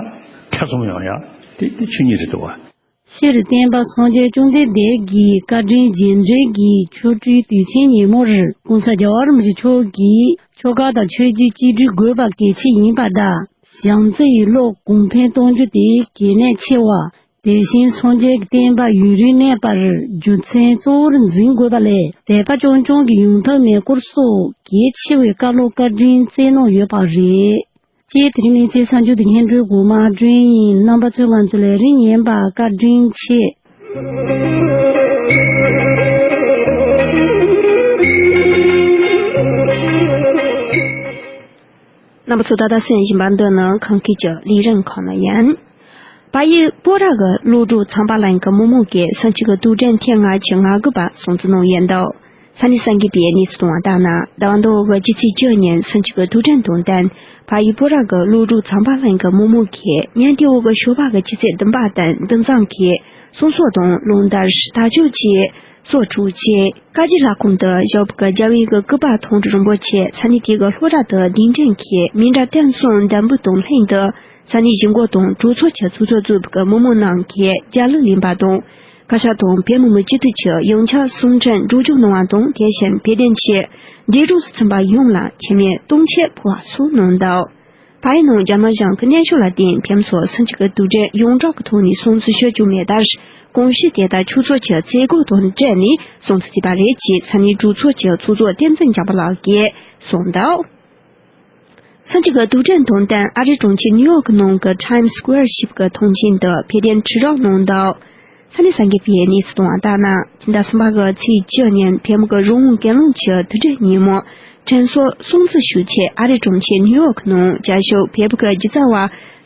ཐེ་ཚོམ་ཡོང་ཡ། དེ་དེ་ཆོས་ཉིད་རེད་འདུག་བ། སྤྱིར་བསྟན་པ་སངས་རྒྱས་བཅོམ་ལྡན་འདས་ཀྱི་བཀའ་དྲིན་རྗེས་དྲན་གྱི་ཆོ་འཕྲུལ་དུས་ཆེན་ཉིན་མོར་གོང་ས་རྒྱལ་བ་རིན་པོ་ཆེ་མཆོག་གིས་ཆོ་ག་དང་ཆོས་བརྒྱུད་གཅིག་སྒྲིལ་དགོས་པ་གལ་ཆེ་ཡིན་པ་དང་། བྱམས་བརྩེ་ཡི་བློ་གོང་འཕེལ་གཏོང་རྒྱུ་དེ་གལ་གནད་ཆེ་བ། དེ་བཞིན་སངས་རྒྱས་ཀྱི་བསྟན་པ་ཡུན་རིང་གནས་པར་རྒྱུ་མཚན་གཙོ་བོར་འཛིན་དགོས་པ་ལས་དད་པ་རྐྱང་རྐྱང་གིས་ཡོང་ཐབས་མེད་སྐོར་སོགས་གལ་ཆེ་བའི་བཀའ་སློབ་བཀའ་དྲིན་སྩལ་གནང་ཡོད་པ་རེད། ཅེས་དེ་རིང་གནས་ཚུལ་གསར་འགྱུར་དེ་སྙན་སྒྲོན་གོང་མ་སྒྲོན་ཡིན། རྣམ་པ་ཚོས་ང་ཚོ་ལ་རིང་ཉན་པ་བཀའ་དྲིན་ཆེ། རྣམ་པ་ཚོ་ད་ལྟ་གསན་བཞིན་པ་འདི་ནི་ཁམས་སྐད་ཀྱི་ལས་རིམ་ཁག་ནང་ཡིན། བལ་ཡུལ་སྤོ་ར་གི་བློ་གྲོས་ཚངས་པ་གླིང་གི་མི་མང་གིས་སེམས་ཅན་གྱི་དུག་སྦྲང་ཐེངས་ལྔ་བཅུ་ང་དགུ་པ་སྲུང་བརྩི་གནང་ཡོད་འདུག་ས་གནས་གསར་འགོད་པས་གནས་ཚུལ་བཏོན་པ་ལྟར་ན། ཟླ་བ་འདིའི་གི་སྤྱི་ཚེས་བཅུ་ཉིན་སེམས་ཅན་གྱི་དུག་སྦྲང་དང་བསྟུན་བལ་ཡུལ་སྤོ་ར་གི་བློ་གྲོས་ཚངས་པ་གླིང་གི་མི་མང་གིས་ཉིན་དེའི་གི་ཞོགས་པ་གི་ཆུ་ཚོད་བདུན་པ་དང་བདུན་ཙམ་གྱི་གསུང་སོགས་དང་རླུང་རྟ་རྟ་མཆོག་བཅས་སོགས་འཁྲུགས་རྗེས། བཀའ་བརྒྱུད་ལྷ་ཁང་དུ་ཞབས་ཀྱི་རྒྱལ་བའི་གི་སྐུ་པར་མཐོང་གྲོལ་རིན་པོ་ཆེ་ས་གནས་དེ་གི་ལྷོ་བྲག་ཏུ་གདན་འདྲེན་གྱིས་མཎྜལ་རྟེན་གསུམ་འདོན་པ་དང་ལྷན་དུ་ས་གནས་གཞིས་འགོ་དང་གྲོས་ཚོགས་ཀྱི་ཚོགས་གཙོ་ཚོགས་པའི་གི་མི་མང་རྣམས་ཀྱིས་རྒྱ་གླུ་ལེན་པ་དང་། ཁ་ཤགས་དང་བོད་མི་མང་སྤྱི་འཐུས་ཀྱི་ཡིག་ཆ་གསུང་འཕྲིན་སྒྲོག་སྦྱང་གནང་བ་དང་། དེ་བཞིན་དཔལ་ལྡན་ཆོས་རྗེས་དྲུང་སུ་ཚང་པ་ཡོངས་ལ་མཆོད་མེ་སྟོང་མཆོད་ཕུལ་བ་སོགས་གནང་འདུག་བལ་ཡུལ་ནང་རྒྱ་ནག་གཞུང་གི་གནོན་ཤུགས་ལ་བརྟེན་ཕེབས་བསུ་སེམས་ཅན་གྱི་དུག་སྦྲང་ཡོངས་གྲགས་ཀྱི་ཐོག་ནས་སྲུང་བརྩི་ཞུ་རྒྱུ་མེད་པར། གོམས་གཤིས་དེ་དག་ཆོས་ཚོགས་ཀྱི་མཛད་སྒོ་དང་འབྲེལ་ནས་སྲུང་བརྩི་བྱས་པ་རེད་ཅེས་ས་གནས་གྲོས་ཚོགས་ཀྱི་ཚོགས་གཙོ་བསྟན་འཛིན་འཇམ་དཔལ་ལགས་ཀྱིས་གསུངས་འདུག་སེམས་ཅན་གྱི་དུག་སྦྲང་དང་བསྟུན་ཨ་རིའི་གྲོང་ཁྱེར་ནིའུ་ཡོག་གི་ནང་གི་ཊའིམ་སི་ཀུ་ཝེར་ཞེས་པའི་ཐང་ཆེན་དུ་དཔལ་ལྡན་ཁྲི་རབས་གནང་འདུག་ཚན་རིག་གསར་འགོད་པས་གནས་ཚུལ་བཏོན་པ་ལྟར་ན། སྤྱི་ཟླ་གསུམ་པ་གི་ཚེས་བཅུ་ཉིན་བལ་ཡུལ་གྱི་རི་བོང་རྒྱལ་ཡུམ་གྱི་དུས་དྲན་ཉིན་མོ། དྲན་གསོ་སྲུང་བརྩི་ཞུ་ཆེད་ཨ་རིའི་གྲོང་ཁྱེར་ནིའུ་ཡོག་ནང་རྒྱ་ཤོག་བལ་ཡུལ་གྱི་སྒྱུ་རྩལ་བ་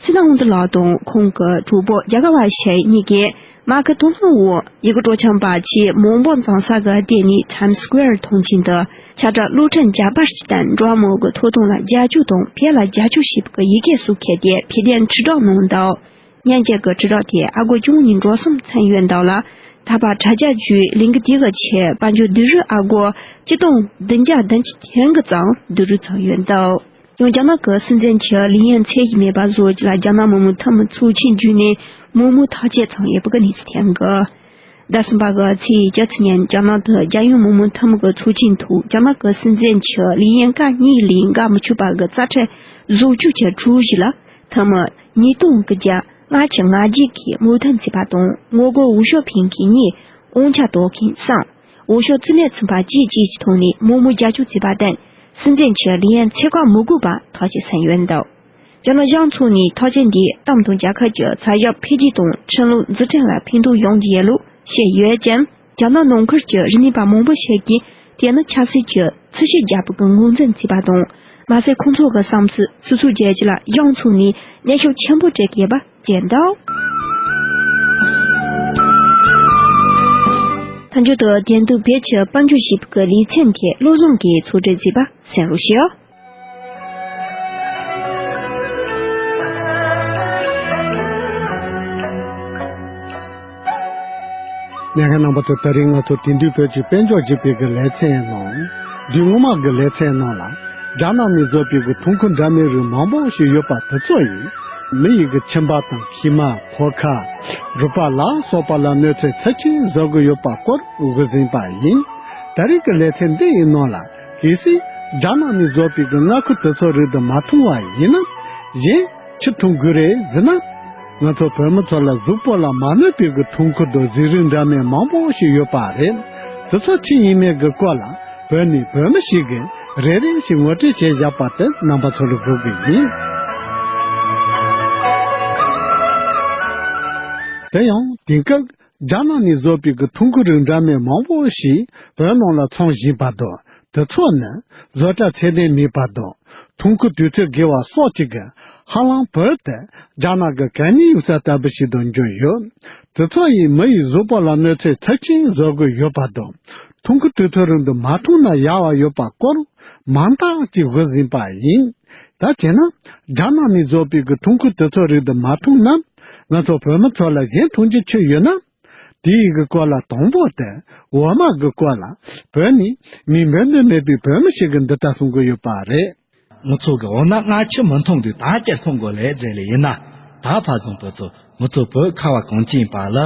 སི་ན་ཝུན་ཏུ་ལགས་དང་ཁོང་གི་གྲོགས་པོ་རྒྱ་གར་བ་ཞིག་གཉིས་ཀྱིས་མ་ཁི་དོ་སྣང་འོག་ཡི་གེ་སྤྲོ་འཆམ་པ་ཆེས་མང་པོ་འཛོམས་ས་གི་སྟེང་ནས་ཊའིམ་སི་ཀུ་ཝེར་མཐོང་ཆེད་དུ། ཁྱབ་བསྒྲགས་གློག་འཕྲིན་བརྒྱ་པར་ཅིག་དང་འགྲོ་བ་མིའི་ཐོབ་ཐང་ལ་རྒྱབ་སྐྱོར་དང་བོད་ལ་རྒྱབ་སྐྱོར་ཞེས་པའི་ཡི་གེ་སོགས་ཁྱེར་ཏེ་ཕེབས་ཐོན་དྲིལ་བསྒྲགས་གནང་འདུག། སྙན་འཇེབས་ཀྱི་དྲིལ་བསྒྲགས་དེ་ཨ་སྒོར་བཅུ་གཉིས་འགྲོ་སོང་ཚང་ཡོད་འདུག་ལ། ད་བར་དྲ་རྒྱ་བརྒྱུད་ལས་འགུལ་དེ་གི་ཆེད་དཔལ་འབྱོར་བསྡུ་རུབ་ཨ་སྒོར་སྤྱི་སྟོང་བདུན་བརྒྱ་བདུན་ཅུ་ཐེར་གི་ཙམ་བསྡུ་རུབ་ཚང་ཡོད་འདུག། ཡང་རྒྱ་ནག་གི་སྲིད་འཛིན་གྱི་ལས་ཡུན་ཚད་གཞི་མེད་པ་བཟོ་རྒྱུ་ལ་རྒྱ་ནག་མི་དམངས་འཐུས་མི་ཚོགས་ཆེན་བརྒྱུད་ནས་མོག་མོག་ཐག་གཅོད་ཚང་ཡོད་པའི་གནས་ཚུལ་ཐོན་གི། ཟླ་གསུམ་པ་གི་ཚེས་བཅུ་གཅིག་ཉིན་རྒྱ་ནག་དུ་རྒྱལ་ཡོངས་མི་དམངས་འཐུས་མི་གི་ཚོགས་ཆེན་ཐོག་རྒྱ་ནག་གི་སྲིད་འཛིན་གྱི་ལས་ཡུན་སྐར་གཉིས་ལས་འགལ་མི་ཆོག་པ་གི་རྩིས་ཁྲ་བཟོ་བཅོས་ཀྱི་གྲོས་གཞི་ལ་འཐུས་མི་ཉིས་སྟོང་དགུ་བརྒྱ་ལྔ་བཅུ་ང་བརྒྱད་ཀྱིས་མོས་མཐུན་བྱས་པ་དང་། ངོ་རྒོལ་འོས་ཤོག་འཕེན་མཁན་གཉིས། དབང་ཆ་དོར་མཁན་གསུམ། འོས་ཤོག་རྩིས་མེད་ཚུད་པ་བཅས་བཅས་ཀྱི་ཐོག་ནས་མོག་མོག་རྒྱབ་སྐྱོར་བྱས་པ་དང་། སྲིད་འཛིན་གྱི་ལས་ཡུན་ཚད་བཀག་མི་དགོས་པ་ཐག་གཅོད་ཟིན་ཡོད་འདུག། རྒྱ་ནག་གཞུང་ཕྱོགས་ནས་ཐག་གཅོད་འདིས་ཏང་དང་རྒྱལ་ཁབ་ཀྱི་ཚགས་ཤོག་འཕེལ་རྒྱས་དང་ཁྲིམས་ལུགས་འཛུགས་སྐྲུན་ལ་ཕན་ཐོགས་ཡོང་རྒྱུ་ཡོད་ལུགས་བཤད་ཡོད་ཅིང་། རྒྱ་ནག་ནང་ཁུལ་གྱི་རིག་གནས་པ་མང་པོ་ཞིག་གིས་དེ་ནི་ཆབ་སྲིད་ཀྱི་ཚུལ་ཤུགས་རྒྱག་པའི་ངོས་འཛིན་བྱས་པ་དང་། མ་ཟད་ཁོང་ཚོ་གི་བསམ་ཚུལ་ཚུར་ཚུར་བརྗེ་རྒྱུ་ལ་གཞུང་ཕྱོགས་ནས་ནུས་ཤུགས་ཆེན་པོ་སྤྲད་ཀྱི་ཡོད་པ་བཅས་འདུག། མཐའ་མཇུག་ཏུ་དེང་དུས་བོད་ཀྱི་དཔལ་འབྱོར་ཞེས་པའི་ལེ་ཚན་དེ་བློ་བཟང་གིས་ཕྱོགས་སྒྲིག་མཛད་པ་གསན་རོགས་ཞུ། ཉན་མཁན་རྣམ་པ་ཚོ། ད་རིང་ང་ཚོ་དེང་དུས་བོད་ཀྱི་དཔལ་འབྱོར་ཞེས་པའི་ལེ་ཚན་ནང་། དུས་སྔོན་མ་གི་ལེ་ཚན་ནང་ལ། རྒྱ་ནག་ནས་བཟོས་པའི་གི་ཐོན་ཁུངས་འདྲ་མིན་རིགས་མང་པོ་ཞིག་ཡོད་པ་དེ་ཚོ་ཡིས་མི་ཡི་གི་ཁྱིམ་པ་དང་ཁྱིམ་མ། ཕོ་ཁ། རུས་པ་ལ་སོགས་པ་ལ་གནོད་འཚེ་ཚབས་ཆེན་བཟོ་གི་ཡོད་པ་སྐོར་བགྲོ་གླེང་བྱས་པ་ཡིན། ད་རེས་ཀྱི་ལེ་ཚན་འདི་ཡི་ནང་ལ་གལ་སྲིད་རྒྱ་ནག་ནས་བཟོས་པའི་གི་མངར་ཁུ་དེ་ཚོ་རིགས་དེ་མ་འཐུང་བ་ཡིན་ན། གཞན་ཅི་འཐུང་དགོས་རེད་ཟེར་ན། ང་ཚོ་བོད་མི་ཚོ་ལ་གཟུགས་པོ་ལ་མ་གནོད་པའི་གི་ཐོན་ཁུངས་དང་ཟས་རིགས་འདྲ་མིན་མང་པོ་ཞིག་ཡོད་པ་རེད། དེ་ཚོ་ཅི་ཡིན་མིན་གྱི་སྐོར་ལ་བོད་ནས་བོད་མི་ཞིག་གིས་རེ་རེ་བཞིན་ངོ་སྤྲོད་བྱས་བཞག་པ་དེ་རྣམ་པ་ཚོ་ལ་འབུལ་གི་ཡིན། དེ་ཡང་དེང་སྐབས་རྒྱ་ནག་ནས་བཟོས་པའི་གི་ཐོན་ཁུངས་རིགས་འདྲ་མིན་མང་པོ་ཞིག་བོད་ནང་ལ་འཚོང་བཞིན་པ་དང་། དེ་ཚོ་ནི་བཟོ་གྲྭ་ཚད་ལྡན་མེད་པ་དང་། ཐོན་ཁུངས་དུས་ཚོད་འགོར་བ་སོགས་ཀྱི་གི་ཧ་ལམ་བོད་དེ་རྒྱ་ནག་གི་གད་སྙིགས་ཡོད་ས་ལྟ་བུ་ཞིག་ཏུ་འགྱུར་ཡོད། དེ་ཚོ་ཡིས་མི་ཡི་གཟུགས་པོ་ལ་གནོད་འཚེ་ཚབས་ཆེན་བཟོ་གི་ཡོད་པ་དང་། ཐོན་ཁུངས་དུས་ཚོད་རིང་དུ་མ་འཐུང་ན་ཡག་པ་ཡོད་པ་སྐོར་མང་དག་ཅིག་བགྲོ་གླེང་བྱས་པ་ཡིན། ད་བྱས་ན་རྒྱ་ནག་ནས་བཟོས་པའི་གི་ཐོན་ཁུངས་དུས་ཚོད་རིང་དུ་མ་འཐུང་ན། ང་ཚོ་བོད་མི་ཚོ་ལ་གཞན་འཐུང་རྒྱུ་ཅི་ཡོད་ན། དེའི་གི་སྐོར་ལ་དང་པོ་དེ་འོ་མ་གི་སྐོར་ལ་བོད་ནས་མིང་འབོད་འདོད་མེད་པའི་བོད་མི་ཞིག་གིས་འདི་ལྟར་གསུང་གི་ཡོད་པ་རེད། ང་ཚོ་གི་འོ་ན་མངར་ཆུ་མི་འཐུང་དུས་ད་ཅི་འཐུང་དགོས་ལེ་ཟེར་ལེ་ཡིན་ན། ད་ཕ་བཟང་པོ་ཚོ་ང་ཚོ་བོད་ཁ་བ་གངས་ཅན་པ་ལ་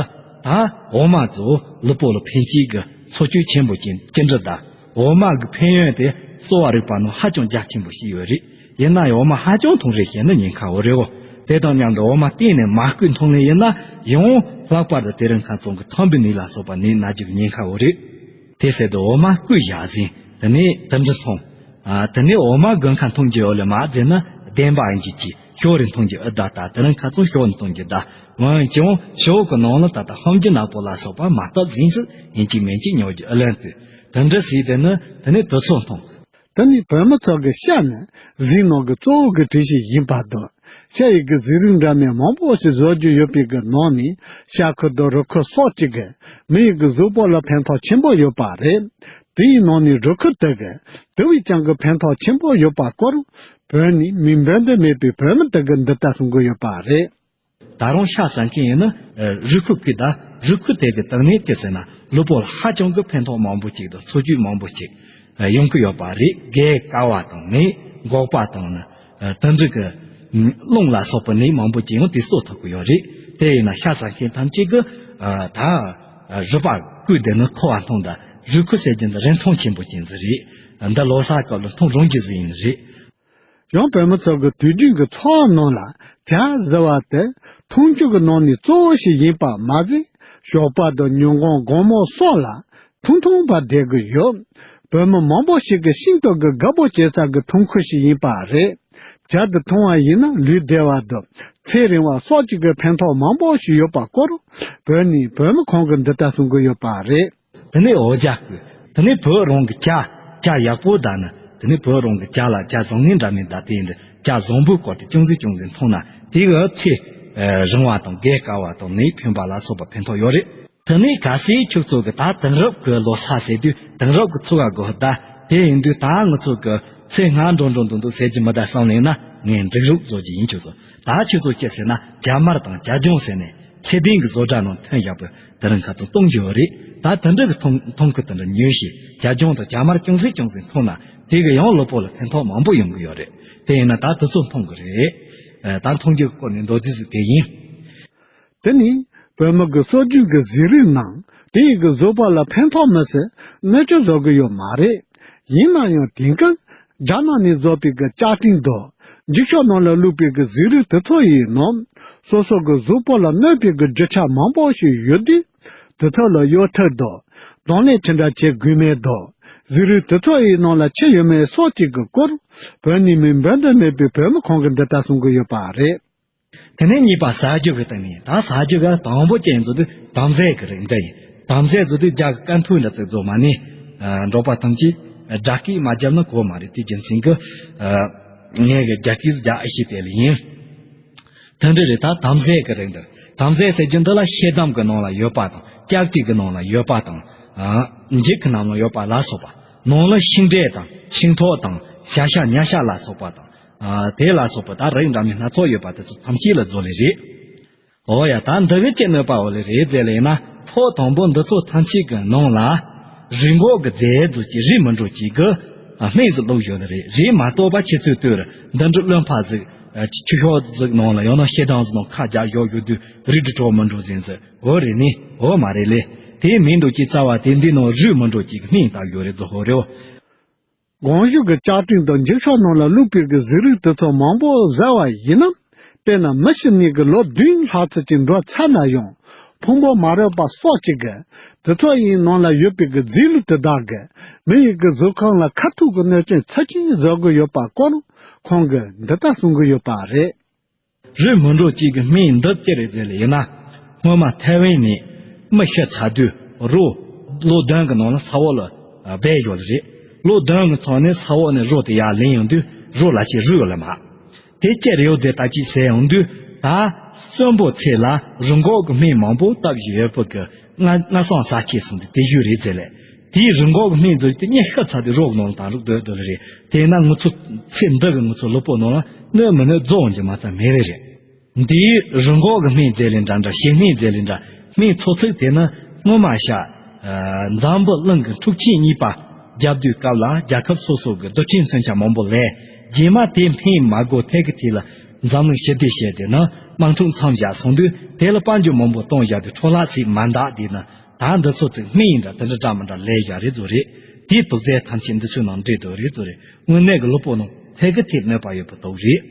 ད་འོ་མ་ཚོ་ལུས་པོ་ལ་ཕན་སྐྱེད་ཀྱི་འཚོ་བཅུད་ཆེན་པོ་ཅན་ཅི་འདྲ་ད། འོ་མ་གི་ཕན་ཡོན་དེ་གསོ་བ་རིག་པ་ནང་ཧ་ཅང་རྒྱ་ཆེན་པོ་ཞིག་ཡོད་རེད། ཡིན་ན་ཡང་འོ་མ་ཧ་ཅང་འཐུང་རེས་བྱས་ན་ཉེན་ཁ་ཡོད་རེད་འོ། དེ་དང་མཉམ་དུ་འོ་མ་གཏན་ནས་མ་བསྐུས་འཐུང་ལེ་ཡིན་ན་ཡང་ལྷག་པར་དུ་དེ་རིང་ཁ་ཚོང་གི་ཐང་བུ་ནད་ལ་སོགས་པ་ནད་ན་རྒྱུ་གི་ཉེན་ཁ་ཡོད་རེད། དེ་སྲིད་དུ་འོ་མ་བསྐུས་བཞག་ཟིན་དེ་ནས་དུམ་གྲུ་འཐུང་། ཨ། དེ་ནས་འོ་མ་དགུན་ཁ་འཐུང་རྒྱུ་ཡོད་ལེ་མ་ཟེར་ན་བདེན་པ་ཨིན་གྱི་ཅི་ཞོ་རེ་འཐུང་རྒྱུ་ཨེ་ད་ད་དེ་རིང་ཁ་ཚོང་ཞོ་འཐུང་རྒྱུ་ད། འོན་ཀྱང་ཞོ་གི་ནང་ལ་ད་ལྟ་ཧོམ་གྱི་ནག་པོ་ལ་སོགས་པ་མ་བཏབ་ཟིན་ཚུལ་ཡིན་གཅིག་མིན་གཅིག་ཉོ་རྒྱུ་ཨེ་ལེན་དུས། དེ་འདྲ་ཟིག་དེ་ནི་དེ་ནས་དུ་ཚོད་འཐུང་། དེ་ནི་བོད་མི་ཚོ་གི་ཤ་ནི་ཟས་ནང་གི་གཙོ་བོ་གི་གྲས་ཤིག་ཡིན་པ་དང་། ཤ་ཡི་གི་ཟས་རིགས་འདྲ་མིན་མང་པོ་ཞིག་བཟོ་རྒྱུ་ཡོད་པའི་གི་ནང་ནས་ཤ་ཁུ་དང་རུས་ཁུ་སོགས་ཀྱི་གི་མི་ཡི་གི་གཟུགས་པོ་ལ་ཕན་ཐོགས་ཆེན་པོ་ཡོད་པ་རེད། དེའི་ནང་ནས་རུས་ཁུ་དེ་གི་དེ་བས་ཀྱང་གི་ཕན་ཐོགས་ཆེན་པོ་ཡོད་པ་སྐོར་བོད་ནས་མིང་འབོད་འདོད་མེད་པའི་བོད་མི་དེ་གིས་འདི་ལྟར་གསུང་གི་ཡོད་པ་རེད། ད་རུང་ཤ་ཟ་མཁན་ཡིན་ན་རུས་ཁུ་བསྐུས་ད། རུས་ཁུ་དེ་གི་དེ་ནས་ཅི་ཟེར་ན་ལུས་པོ་ལ་ཧ་ཅང་གི་ཕན་ཐོགས་མང་པོ་ཅིག་དང་འཚོ་བཅུད་མང་པོ་ཅིག་ཡོང་གི་ཡོད་པ་རེད། རྒས་དཀའ་བ་དང་ནི་འགོག་པ་དང་ནི་དེ་འདྲ་གི་རླུང་ལ་སོགས་པ་ནད་མང་པོ་ཅིག་ཡང་དེ་གསོ་ཐུབ་ཀྱི་ཡོད་རེད། དེ་ཡིན་ན་ཤ་ཟ་མཁན་ཐམས་ཅད་ཀྱིས་ད་རུས་པ་བསྐུས་དེ་ནི་ཁུ་བ་འཐུང་ད། རུས་ཁུ་ཟེར་རྒྱུ་འདི་རིན་ཐང་ཆེན་པོ་ཅན་ཟིག་རེད། འདི་ལོ་གསར་སྐབས་ལ་འཐུང་རུང་རྒྱུ་ཟིག་ཡིན་རེད། ཡང་བོད་མི་ཚོ་གི་དུས་རྒྱུན་གྱི་འཚོ་བ་ནང་ལ་ཇ་ཟེར་བ་དེ་འཐུང་ཆུ་གི་ནང་ནས་གཙོ་བོ་ཞིག་ཡིན་པ་མ་ཟད། ཞོགས་པ་དང་ཉིན་གུང་དགོང་མོ་སོགས་ལ་འཐུང་འཐུང་བར་བསྡད་ཀྱི་ཡོད། བོད་མི་མང་པོ་ཞིག་གིས་ཤིན་ཏུ་གི་དགའ་པོ་བྱེད་ས་གི་ཐོན་ཁུངས་ཤིག་ཡིན་པ་རེད། ཇ་འདི་འཐུང་བ་ཡིན་ན་ལུས་བདེ་བ་དང་ཚེ་རིང་བ་སོགས་ཀྱི་གི་ཕན་ཐོགས་མང་པོ་ཞིག་ཡོད་པ་སྐོར་བོད་ནས་བོད་མི་ཁོང་གིས་འདི་ལྟར་གསུང་གི་ཡོད་པ་རེད། དེ་ནས་འོ་ཇ་བསྐོལ། དེ་ནས་བོད་རང་གི་ཇ། ཇ་ཡག་པོ་བདག་ན། དེ་ནས་བོད་རང་གི་ཇ་ལ་ཇ་བཟང་ངན་འདྲ་མིན་བདག་དེ་ཡིན་དུས་ཇ་བཟང་པོ་བསྐོལ་ཏེ་ཅུང་ཟད་ཅུང་ཟད་འཐུང་ན་དེ་གི་ཚེ་རིང་བ་དང་རྒས་དཀའ་བ་དང་ནད་ཕན་པ་ལ་སོགས་པ་ཕན་ཐོགས་ཡོད་རེད། དེ་ནས་གལ་སྲིད་ཁྱོད་ཚོ་གི་ད་དེང་རབས་ཀྱི་ལོ་ས་ཟེར་དུས་དེང་རབས་ཀྱི་འཚོ་བ་དགོས་ད་དེ་ཡིན་དུས་ད་ང་ཚོ་གི་ཚེ་སྔ་འགྲོ་འགྲོ་འདུག་འདུག་ཟེར་གྱི་མི་ད་བསམ་ལེན་ན་ངས་འགྲིག་རུག་བཟོ་གྱི་ཡིན། ཁྱོད་ཚོ་ད་ཁྱོད་ཚོ་སྐྱེ་ཟེར་ན་ཇ་དམར་དང་ཇ་ལྗང་ཟེར་ནས། ཚེ་བརྟན་གྱི་བཟོ་གྲྭ་ནང་ཐོན་བཞག་པའི་དེ་རིང་ཁ་ཚོན་གཏོང་རྒྱུ་རེད། ད་དེ་འདྲ་གི་ཐོང་ཐོང་ཁུ་དེ་འདྲ་ཉོས་ཤིག་ཇ་ལྗང་དང་ཇ་དམར་ཅུང་ཟད་ཅུང་ཟད་འཐུང་ན་དེ་གི་ཡང་གློ་བུར་ལ་ཕན་ཐོགས་མང་པོ་ཡོང་གི་ཡོད་རེད། དེ་ཡིན་ན་ད་དེ་ཚོ་འཐུང་གི་རེད། ཨ། ད་འཐུང་རྒྱུ་གི་སྐོར་ནས་མདོར་བསྡུས་ཟིག་དེ་ཡིན། དེ་ནི་བོད་མི་གི་སྲོལ་རྒྱུན་གྱི་གཟུགས་རིས་ནང་དེ་ཡི་གི་བཟོ་པ་ལ་ཕན་ཐོགས་མི་སྲིད་གནོད་སྐྱོན་བཟོ་གི་ཡོད་མ་རེད། ཡིན་ན་ཡང་དེང་སྐབས་རྒྱ་ནག་ནས་བཟོས་པའི་གི་ཅ་ཀྲིན་དང་འགྱིག་ཤོག་ནང་ལ་བླུགས་པའི་གི་གཟུགས་རིས་དེ་ཚོ་ཡི་ནང་སོ་སོ་གི་གཟུགས་པོ་ལ་གནོད་པའི་གི་རྒྱུ་ཆ་མང་པོ་ཞིག་ཡོད་དུས་དེ་ཚོ་ལ་གཡོལ་ཐབས་དང་གདོང་ལེན་ཅི་འདྲ་བྱེད་དགོས་མེད་དང་གཟུགས་རིས་དེ་ཚོ་ཡི་ནང་ལ་ཆི་ཡོད་མེད་སོགས་ཀྱི་གི་སྐོར་བོད་ནས་མི་འབོད་འདོད་མེད་པའི་བོད་མི་ཁོང་གིས་འདི་ལྟར་གསུང་གི་ཡོད་པ་རེད། དེ་ནས་གཉིས་པ་ཟ་རྒྱུ་གི་སྟེང་ནས། ད་ཟ་རྒྱུ་གི་དང་པོ་ཅན་བཟོ་དུས་དམ་རྫས་ཀྱི་རིགས་འདི་ཡིན། དམ་རྫས་བཟོ་དུས་རྒྱ་གི་ཀན་ཐུའུ་འདྲ་ཚིག་བཟོ་མ་ནི། ཨ། འབྲོག་པ་ཐམས་ཅད་དགྲ་སྐད་མ་བརྒྱབ་ན་གོ་མ་རེད། དེ་རྒྱུ་མཚན་གྱིས། ཨ། ངས་གི་རྒྱ་སྐད་རྒྱ་ཨེ་ཤེས་དེ་ལ་ཡིན། དེ་འདྲ་རེད། ད་དམ་རྫས་ཀྱི་རིགས་འདི། དམ་རྫས་ཟེར་རྒྱུ་འདི་ལ་ཤེལ་དམ་གྱི་ནང་ལ་ཡོད་པ་དང་ལྕགས་ཀྱི་གི་ནང་ལ་ཡོད་པ་དང་། ཨ། འགྱིག་གི་ནང་ལ་ཡོད་པ་ལ་སོགས་པ། ནང་ལ་ཤིང་འབྲས་དང་ཤིང་ཐོག་དང་བྱ་ཤ་ཉ་ཤ་ལ་སོགས་པ་དང་། ཨ། དེ་ལ་སོགས་པ་ད་རིགས་འདྲ་མིན་སྣ་ཚོགས་ཡོད་པ་དེ་ཚོ་ཐམས་ཅད་ལ་བཟོ་ལེ་རེད། འོ་ཡ། ད་འདི་གི་ཅི་གནོད་པ་འོ་ལེ་རེད་ཟེར་ལེ་ཡིན་ན། ཐོག་དང་པོ་འདི་ཚོ་ཐམས་ཅད་ཀྱི་ནང་ལ་རུས་འགོག་གི་རྫས་ཟེར་གྱི་རུས་མི་འགྲོ་གྱི་གི་སྨན་ཟིག་བླུགས་ཡོད་ལེ་རེད། རུས་མ་གཏོགས་པ་ཁྱེད་ཚོས་ལྟོས་ར། འདི་འདྲ་རློན་པ་ཟིག་ཆུ་ཤོག་ཟིག་ནང་ལ་ཡང་ན་ཤེལ་དམ་ཟིག་ནང་ཁ་རྒྱག་ཡོད་ཡོད་དུས་རུས་འགྲོ་གྲོགས་མི་འགྲོ་ཟིན་ཟིག་འོ་རེད་ནི་འོ་མ་རེད་ལེ། དེ་མིན་འདུག་ཅི་རྩ་བ་དེ་འདི་ནང་རུས་མི་འགྲོ་གྱི་གི་སྨན་བཏབ་ཡོད་རེད་ཟེར་ཧོ་རེ་བ། གོང་ཞུས་ཀྱི་ལྕགས་ཀྲིན་དང་འགྱིག་ཤོག་ནང་ལ་བླུགས་པའི་གི་གཟུགས་རིས་དེ་ཚོ་མང་པོ་ཟ་བ་ཡིན་ན། དཔེར་ན་མི་ཤི་ནས་གི་ལོ་བདུན་ལྷག་ཙམ་ཅིག་འགྲོ་ཚར་ན་ཡང་ཕུང་པོ་མ་རིག་པ་སོགས་ཅིག་གི་དེ་ཚོ་ཡི་ནང་ལ་ཡོད་པའི་གི་རྫས་ལུད་དེ་དག་གི་མི་ཡི་གི་གཟུགས་ཁམས་ལ་ཁ་ཐུག་གི་གནོད་སྐྱོན་ཚབས་ཆེན་བཟོ་གི་ཡོད་པ་སྐོར་ཁོང་གིས་འདི་ལྟར་གསུང་གི་ཡོད་པ་རེད། རུས་མི་འགྲོ་གྱི་གི་སྨན་འདི་ཅི་རེད་ཟེར་ལེ་ཡིན་ན། སྔོན་མ་ཐའེ་ཝན་ནས་མི་ཤི་ཚར་དུས་རོ་ལོ་བདུན་གི་ནང་ལ་ས་འོག་ལ་སྦས་ཡོད་ལེ་རེད། ལོ་བདུན་གི་ཚང་ནས་ས་འོག་ནས་རོ་དེ་ཡར་ལེན་ཡོང་དུས་རོ་ལ་ཅི་རུས་ཡོད་ལེ་མ། དེ་ཅི་རེད་ཟེར་ད་ཅི་ཟེར་ཡོང་དུས་ད་གསོན་པོ་ཚེ་ལ་རུས་འགོག་གི་སྨན་མང་པོ་བཏབ་བཞིན་ཡོད་པ་གི་སྔ་སྔ་སོང་ཟ་ཁྱེར་སོང་དུས་དེ་ཞུ་རེད་ཟེར་ལེ། དེའི་རུས་འགོག་གི་སྨན་ཟེར་དེ་མི་ཤི་ཚར་དུས་རོ་གི་ནང་ལ་དང་རུག་སྡོད་སྡོད་ལེ་རེད། དེས་ན་ང་ཚོ་ཚེ་འདི་གི་ང་ཚོ་ལུས་པོ་ནང་ལ་གནོད་མི་གནོད་རྫོགས་འོང་རྒྱུ་མ་ཚད་མེད་ལེ་རེད། འདིའི་རུས་འགོག་གི་སྨན་རྫས་ལས་འདྲ་འདྲ་བྱེད་སྨན་རྫས་ལས་འདྲ་སྨན་ཚོགས་ཚུགས་དེ་ནི་སྔོན་མ་ཤ་འཛམ་བུ་གླིང་གི་འཁྲུག་ཆེན་གཉིས་པ་རྒྱབ་དུས་སྐབས་ལ་རྒྱལ་ཁབ་སོ་སོ་གི་རྡུལ་ཕྲན་མཚོན་ཆ་མང་པོ་ལས་རྗེས་མ་དེ་སྨན་མ་དགོས་ཐད་ཀྱི་དུས་ལ་འཛམ་གླིང་ཞི་བདེ་བྱས་ཏེ་ནི་དམག་འཁྲུག་མཚམས་བཞག་སོང་དུས་དེ་ལ་དཔལ་འབྱོར་མང་པོ་གཏོང་བཞག་དུས་འཕྲོ་བརླག་ཟིག་མ་འདག་དེ་ནི། ད་འདི་ཚོ་ཚིག་སྨན་ཡིན་འདྲ་དེ་འདྲ་འདྲ་མི་འདྲ་ལས་བཞག་རེད་ཚོ་རེད། དེའི་དུག་རྫས་ཐམས་ཅད་འདི་ཚོའི་ནང་འདྲེས་འདུག་རེད་ཚོ་རེད། དངོས་གནས་ཀྱི་ལུས་པོ་ནང་ཐད་ཀི་ཐད་གནོད་པ་ཡོད་པ་དོག་རེད།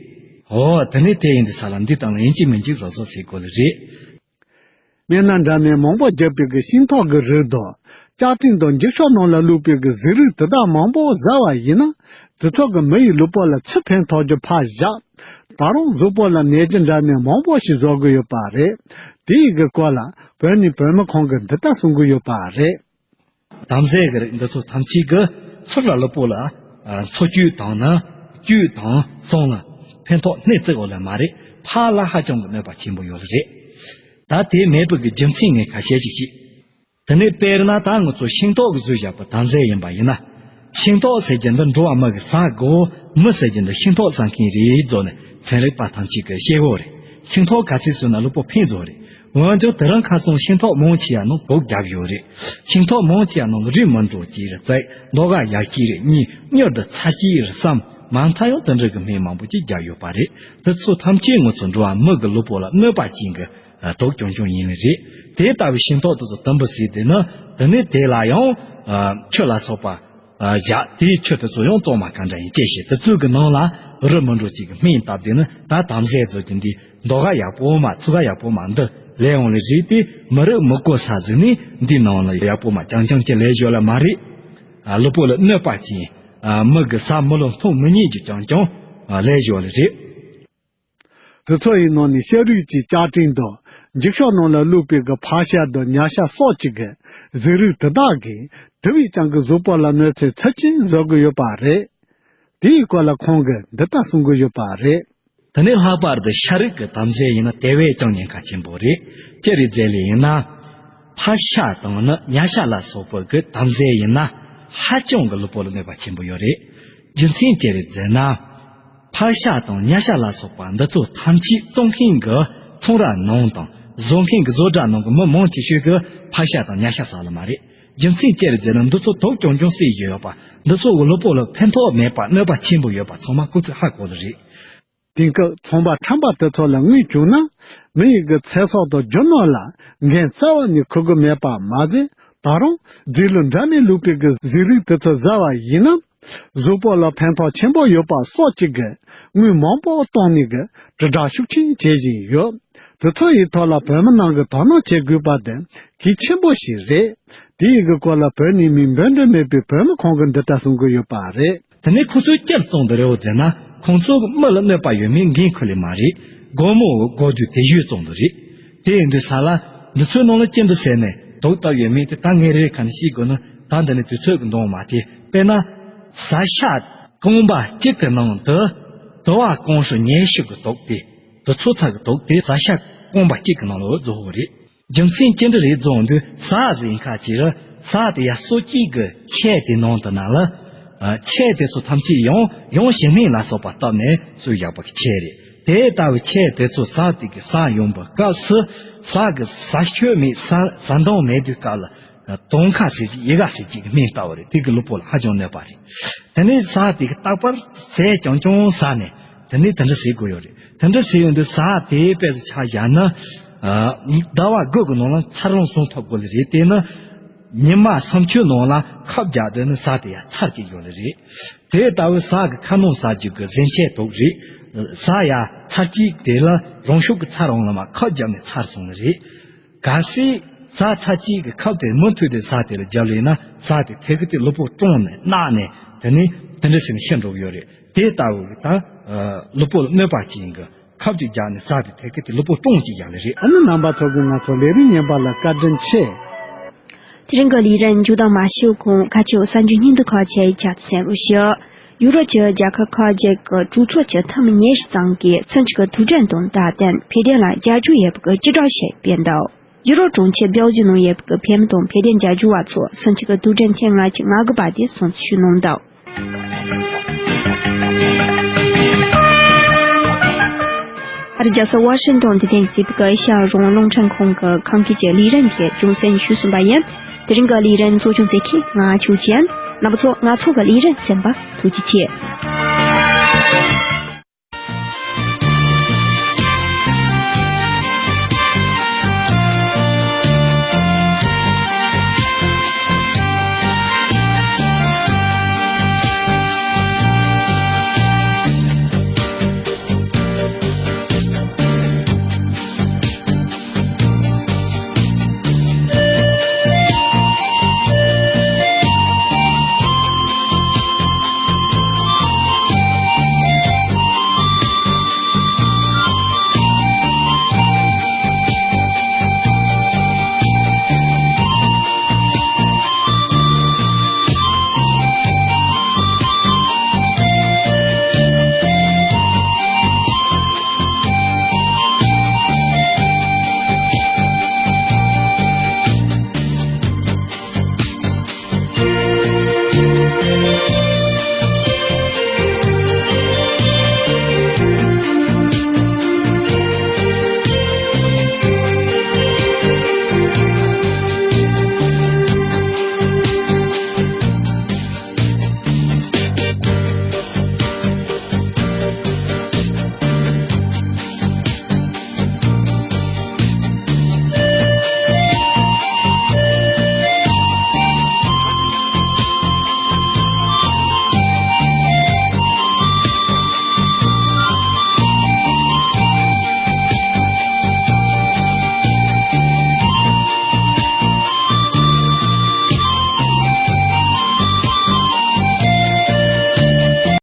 ཨོ་དེ་ནས་དེ་ཡིན་དུས་ས་ལ་འདི་དང་ལ་ཡིན་གཅིག་མིན་གཅིག་བཟོ་བཟོ་བྱེད་དགོས་ལེ་རེད། སྨན་སྣ་འདྲ་མིན་མང་པོ་བརྒྱབ་པའི་གི་ཤིང་ཐོག་གི་རིགས་དང་། ལྕགས་ཀྲིན་དང་འགྱིག་ཤོག་ནང་ལ་བླུགས་པའི་གི་གཟུགས་རིས་དེ་དག་མང་པོ་ཟ་བ་ཡིན་ན། དེ་ཚོ་གི་མི་ཡི་ལུས་པོ་ལ་ཚུར་ཕན་ཐོགས་རྒྱུ་ཕར་བཞག་ད་རུང་གཟུགས་པོ་ལ་ནད་གཞི་འདྲ་མིན་མང་པོ་ཞིག་བཟོ་གི་ཡོད་པ་རེད། དེ་ཡི་གི་སྐོར་ལ་བོད་ནས་བོད་མི་ཁོང་གིས་འདི་ལྟར་གསུང་གི་ཡོད་པ་རེད། དམ་རྫས་ཀྱི་རིགས་འདི་ཚོ་ཐམས་ཅད་ཀྱིས་ཚུར་ལ་ལུས་པོ་ལ་ཨ་འཚོ་བཅུད་དང་ནི་བཅུད་དང་གསུམ་ལ་ཕན་ཐོགས་སྣེ་གཅིག་འོ་ལ་མ་རེད། ཕར་ལ་ཧ་ཅང་གི་གནོད་པ་ཆེན་པོ་ཡོད་ལེ་རེད། ད་དེ་མེད་པའི་གི་རྒྱུ་མཚན་ངས་ཁ་ཤས་ཅིག་བཤད། དེ་ནས་དཔེར་ན་ད་ང་ཚོ་ཤིང་ཏོག་གི་བཟོས་བཞག་པ་དམ་རྫས་ཡིན་པ་ཡིན་ན། ཤིང་ཏོག་ཟེར་རྒྱུ་འདི་འགྲོ་བ་མི་གི་ཟ་དགོས། མི་ཟེར་རྒྱུ་འདི་ཤིང་ཏོག་ཟ་མཁན་རེད་བཟོ་ནས་ཚན་རིག་པ་ཐམས་ཅད་ཀྱིས་བཤད་གོ་རེད། ཤིང་ཏོག་ག་ཚོད་ཟོས་ན་ལུས་པོ་ཕན་ཚོགས་རེད། འོན་ཀྱང་དེ་རིང་ཁ་སང་ཤིང་ཏོག་མང་ཆེ་བ་ནང་དུག་བརྒྱབ་ཡོད་རེད། ཤིང་ཏོག་མང་ཆེ་བ་ནང་རུས་མི་འགྲོ་གི་རེད་ཙག་མདོག་ཁ་ཡག་གི་རེད། གཉིས་མྱུར་དུ་ཚ་གི་རེད་བསམ་མ་མཐའ་ཡང་དེ་འདྲ་གི་སྨན་མང་པོ་ཅིག་བརྒྱབ་ཡོད་པ་རེད། དེ་ཚོ་ཐམས་ཅད་ང་ཚོ་འགྲོ་བ་མི་གི་ལུས་པོ་ལ་གནོད་པ་ཅན་གི་ཨ་དུག་རྐྱང་རྐྱང་ཡིན་ནི་རེད། དེ་ལྟ་བུའི་ཤིང་ཏོག་དེ་ཚོ་དུམ་བུ་ཟོས་དེ་ནི་དེ་ནི་དེ་ལ་ཡང་ཨ་ཆུ་ལ་སོགས་པ་ཨ་བཞག་དེའི་ཆུ་དེ་ཚོ་ཡང་གཙང་མ་ག་འདྲ་ཡིན་དཔྱད་ཤེས། དེ་ཚོའི་གི་ནང་ལ་རུས་མི་འགྲོ་ཅིག་གི་སྨན་བཏབ་དེ་ནི་ད་དམ་རྫས་ཚོ་གི་འདི་མདོག་ཁ་ཡག་པོ་མ་ཚུགས་ཁ་ཡག་པོ་མ་འདི་ལས་འོང་ལེ་རེད། དེ་མི་རིགས་མི་གོ་ས་ཟིག་ནི་འདི་ནང་ལ་ཡག་པོ་མ་རྐྱང་རྐྱང་ཅི་ལས་ཞོ་ལ་མ་རེད། ཨ་ལུས་པོ་ལ་གནོད་པ་ཅན། ཨ་མི་གི་ཟ་མི་ལོ་འཐུང་མི་ཉན་གྱི་རྐྱང་རྐྱང་ ལས་བཞག་ལེ་རེད། དེ་ཚོ་ཡི་ནང་ནས་ཤ་རིགས་ཀྱི་བཅའ་ཁྲིམས་དང་འགྱིག་ཤོག་ནང་ལ་བླུགས་པའི་གི་ཕག་ཤ་དང་ཉ་ཤ་སོགས་ཀྱི་གི་གཟུགས་རིགས་དེ་དག་གིས་དེ་བས་ཀྱང་གི་གཟུགས་པོ་ལ་གནོད་འཚེ་ཚབས་ཆེན་བཟོ་གི་ཡོད་པ་རེད། དེའི་སྐོར་ལ་ཁོང་གིས་འདི་ལྟར་གསུང་གི་ཡོད་པ་རེད། དེ་ནས་ལྷག་པར་དུ་ཤ་རིགས་ཀྱི་དམ་རྫས་ཡིན་ན་དེ་བས་ཀྱང་ཉེན་ཁ་ཆེན་པོ་རེད། ཅི་རེད་ཟེར་ལེ་ཡིན་ན། ཕག་ཤ་དང་ནི་ཉ་ཤ་ལ་སོགས་པ་གི་དམ་རྫས་ཡིན་ན་ཧ་ཅང་གི་ལུས་པོ་ལ་གནོད་པ་ཆེན་པོ་ཡོད་རེད། རྒྱུ་མཚན་ཅི་རེད་ཟེར་ན། ཕག་ཤ་དང་ཉ་ཤ་ལ་སོགས་པ་འདི་ཚོ་ཐམས་ཅད་བཙོང་མཁན་གྱི་ཚོང་ར་ནང་དང་བཟོ་མཁན་གྱི་བཟོ་གྲྭ་ནང་གི་མི་མང་ཆེ་ཤོས་ཀྱིས་ཕག་ཤ་དང་ཉ་ཤ་ཟ་ལེ་མ་རེད། རྒྱུ་མཚན་ཅི་རེད་ཟེར་ན། འདི་ཚོ་དུག་རྐྱང་རྐྱང་བསྲེས་ཡོད་པ། འདི་ཚོ་གི་ལུས་པོ་ལ་ཕན་ཐོགས་མེད་པ། གནོད་པ་ཆེན་པོ་ཡོད་པ་ཚང་མ་ཁོ་ཚོས་ཧ་གོ་ལེ་རེད། དེང་སྐབས་ཚོང་པ་ཁྲམ་པ་དེ་ཚོ་ལ་དངུལ་བྱུང་ན་མི་ཡི་གི་ཚེ་སྲོག་དང་རྒྱུ་ནོར་ལ་འགན་རྩ་བ་ནས་འཁུར་གི་མེད་པ་མ་ཟད། ད་རུང་རྫས་ལུད་འདྲ་མིན་བླུགས་པའི་གི་གཟུགས་རིགས་དེ་ཚོ་ཟ་བ་ཡིན་ན། གཟུགས་པོ་ལ་ཕན་ཐོགས་ཆེན་པོ་ཡོད་པ་སོགས་ཀྱི་གི་དངུལ་མང་པོ་བཏང་ནས་གི་དྲིལ་བསྒྲགས་ཤུགས་ཆེན་བྱེད་བཞིན་ཡོད། དེ་ཚོ་ཡི་ཐོག་ལ་བོད་མི་རྣམས་ཀྱིས་དོ་སྣང་བྱེད་དགོས་པ་དེ་གལ་ཆེན་པོ་ཞིག་རེད། དེ་ཡི་གི་སྐོར་ལ་བོད་ནས་མིང་འབོད་འདོད་མེད་པའི་བོད་མི་ཁོང་གིས་འདི་ལྟར་གསུང་གི་ཡོད་པ་རེད། དེ་ནས་ཁོ་ཚོས་ཅི་བཙོང་གི་རེད་འོ་ཟེར་ན། ཁོང་ཚོ་མི་ལ་གནོད་པ་ཡོད་མེད་འགན་ཁུར་ལེ་མ་རེད། སྒོར་མོ་དགོས་དུས་དེ་བཞིན་བཙོང་གི་རེད། དེ་ཡིན་དུས་ས་ལ་འདི་ཚོའི་ནང་ལ་ཅི་འདུག་ཟེར་ནས་དུག་བཏབ་ཡོད་མེད་དེ་ད་ངས་རེ་རེ་ཁ་ནས་ཤེས་དགོས་ན། ད་འདི་ནས་དུས་ཚོད་ཀྱི་འདང་མ་སྟེར། དཔེར་ན། ཟ་ཤ་རྐང་པ་གཅིག་གི་ནང་དུ་དུ་བ་རྐང་ཧྲུལ་ཉི་ཤུ་གི་དུག་དེ། དུག་ཚོ་ཚ་གི་དུག་དེ་ཟ་ཤ་རྐང་པ་གཅིག་གི་ནང་ལ་རྫོགས་ཡོད་རེད། རྒྱུ་མཚན་ཅི་འདྲ་རེད་ཟེར་དུས། ཟ་ཟེར་ཡིན་ཁ་ཅིག་ར་ཟ་དེ་ཡ་སོ་སྐྱེས་ཀྱི་ཁྱད་དེ་ནང་དུ་ན་ལ། ཨ། ཁྱད་དེ་ཚོ་ཐམས་ཅད་ཡང་ཡང་ཞིམ་སྨན་ལ་སོགས་པ་བཏབ་ནས་བཟོས་བཞག་པ་གི་ཁྱད་རེད། དེ་ལྟ་བུའི་ཁྱད་དེ་ཚོ་ཟ་དེ་གི་ཟ་ཡོང་བའི་སྐབས་སུ་ཟ་གི་ཟ་ཆོག་མེད། ཟ་ཟ་འདང་མེད་དུས་སྐབས་ལ་དོང་ཁ་ཟེར་ཅིག་ཡི་ག་ཟེར་ཅིག་གི་སྨན་ལྟ་བུ་རེད། དེ་གི་ལུས་པོ་ལ་ཧ་ཅང་གནོད་པ་རེད། དེ་ནས་ཟ་དེ་གི་རྟག་པར་ཟས་རྐྱང་རྐྱང་ཟ་ནས། དེ་ནས་དེ་འདྲ་ཟེར་དགོས་ཡོད་རེད། དེ་འདྲ་ཟེར་ཡོང་དུས་ཟ་དེ་དཔེ་ཆ་བཞག་ན། ཨ། ཟླ་བ་དགུ་གི་ནང་ལ་ཚར་རང་བཟུང་ཐུབ་དགོས་ལེ་རེད། དེ་ནི་ཉི་མ་སུམ་ཅུ་ནང་ལ་ཁབ་བརྒྱབ་དེ་ནི་ཟ་དེ་ཡ་ཚར་གཅིག་ཡོད་ལེ་རེད། དེ་ལྟ་བུའི་ཟ་གི་ཁ་ནང་ཟ་རྒྱུ་གི་གཟན་ཆས་དུག་རེད། ཟ་ཡ་ཚར་གཅིག་དེ་ལ་རང་ཤུགས་ཀྱིས་ཚར་རང་ལ་མ་ཁབ་བརྒྱབ་ནས་ཚར་སོང་ལེ་རེད། གལ་སྲིད་ཟ་ཚར་གཅིག་གི་ཁབ་དེ་མུ་མཐུད་དེ་ཟ་དེ་ལ་བརྒྱབ་ལེ་ན། ཟ་དེ་ཐད་ཀར་དེ་ལུས་པོ་གྲང་ནས་རྣག་ནས། དེ་ནས་དེ་འདྲ་ཟེར་ནས་ཤི་འགྲོ་གི་ཡོད་རེད། དེ་ལྟ་བུ་གི་ད་ལུས་པོ་ལ་གནོད་པ་ཅན་གི་ཁབ་ཅིག་བརྒྱབ་ནས་ཟ་དེ་ཐད་ཀར་དེ་ལུས་པོ་གྲང་ཅིག་བཞག་ལེ་རེད། ཨ་ནི་རྣམ་པ་ཚོ་གིས་ང་ཚོ་ལས་རིམ་ཉན་པ་ལ་བཀའ་དྲིན་ཆེ། དེ་རིང་གི་ལས་རིམ་མཇུག་བསྡོམས་མ་ཞུས་གོང་ཁ་ཆེའུ་གསར་འགྱུར་སྙིང་བསྡུས་ཁག་ཅིག་ཡིག་ཆ་གསན་རོགས་ཞུ། ཡུ་རོབ་ཀྱི་རྒྱལ་ཁབ་ཁག་ཅིག་གི་གྲོས་ཚོགས་ཀྱི་འཐུས་མི་ཉི་ཤུ་ཙམ་གྱིས་ཚན་རིག་གི་དུས་དྲན་དང་སྦྲགས་ཏེ་འཕེལ་རྒྱས་ལ་རྒྱབ་སྐྱོར་ཡོད་པའི་གི་སྤྱི་བསྒྲགས་ཤིག་སྤེལ་འདུག་ཡུ་རོབ་གྲོང་ཁྱེར་སྦེལ་ཇི་ནང་ཡོད་པའི་གི་བོད་མི་དང་འཕེལ་རྒྱས་རྒྱབ་སྐྱོར་བ་ཚོ་ཚན་རིག་གི་དུས་དྲན་ཐེངས་ལྔ་བཅུ་ང་དགུ་པ་དེ་སྲུང་བརྩི་ཞུས་གནང་འདུག་ཨ་རིའི་རྒྱལ་ས་ཝ་ཤིང་ཏོན་དུ་གདན་འཛིན་པའི་ཨེ་ཤ་ཡ་རང་དབང་རླུང་འཕྲིན་ཁང་གི་ཁམས་སྐད་ཀྱི་ལས་རིམ་དེ་ཅུང་ཟད་ཞུས་ཟིན་པ་ཡིན། དེ་རིང་གི་ལས་རིམ་གཙོ་སྐྱོང་མཛད་མཁན་ང་ཆོས་ཅན། རྣམ་པ་ཚོ་ང་ཚོ་གི་ལས་རིམ་གསན་པར་ཐུགས་རྗེ་ཆེ།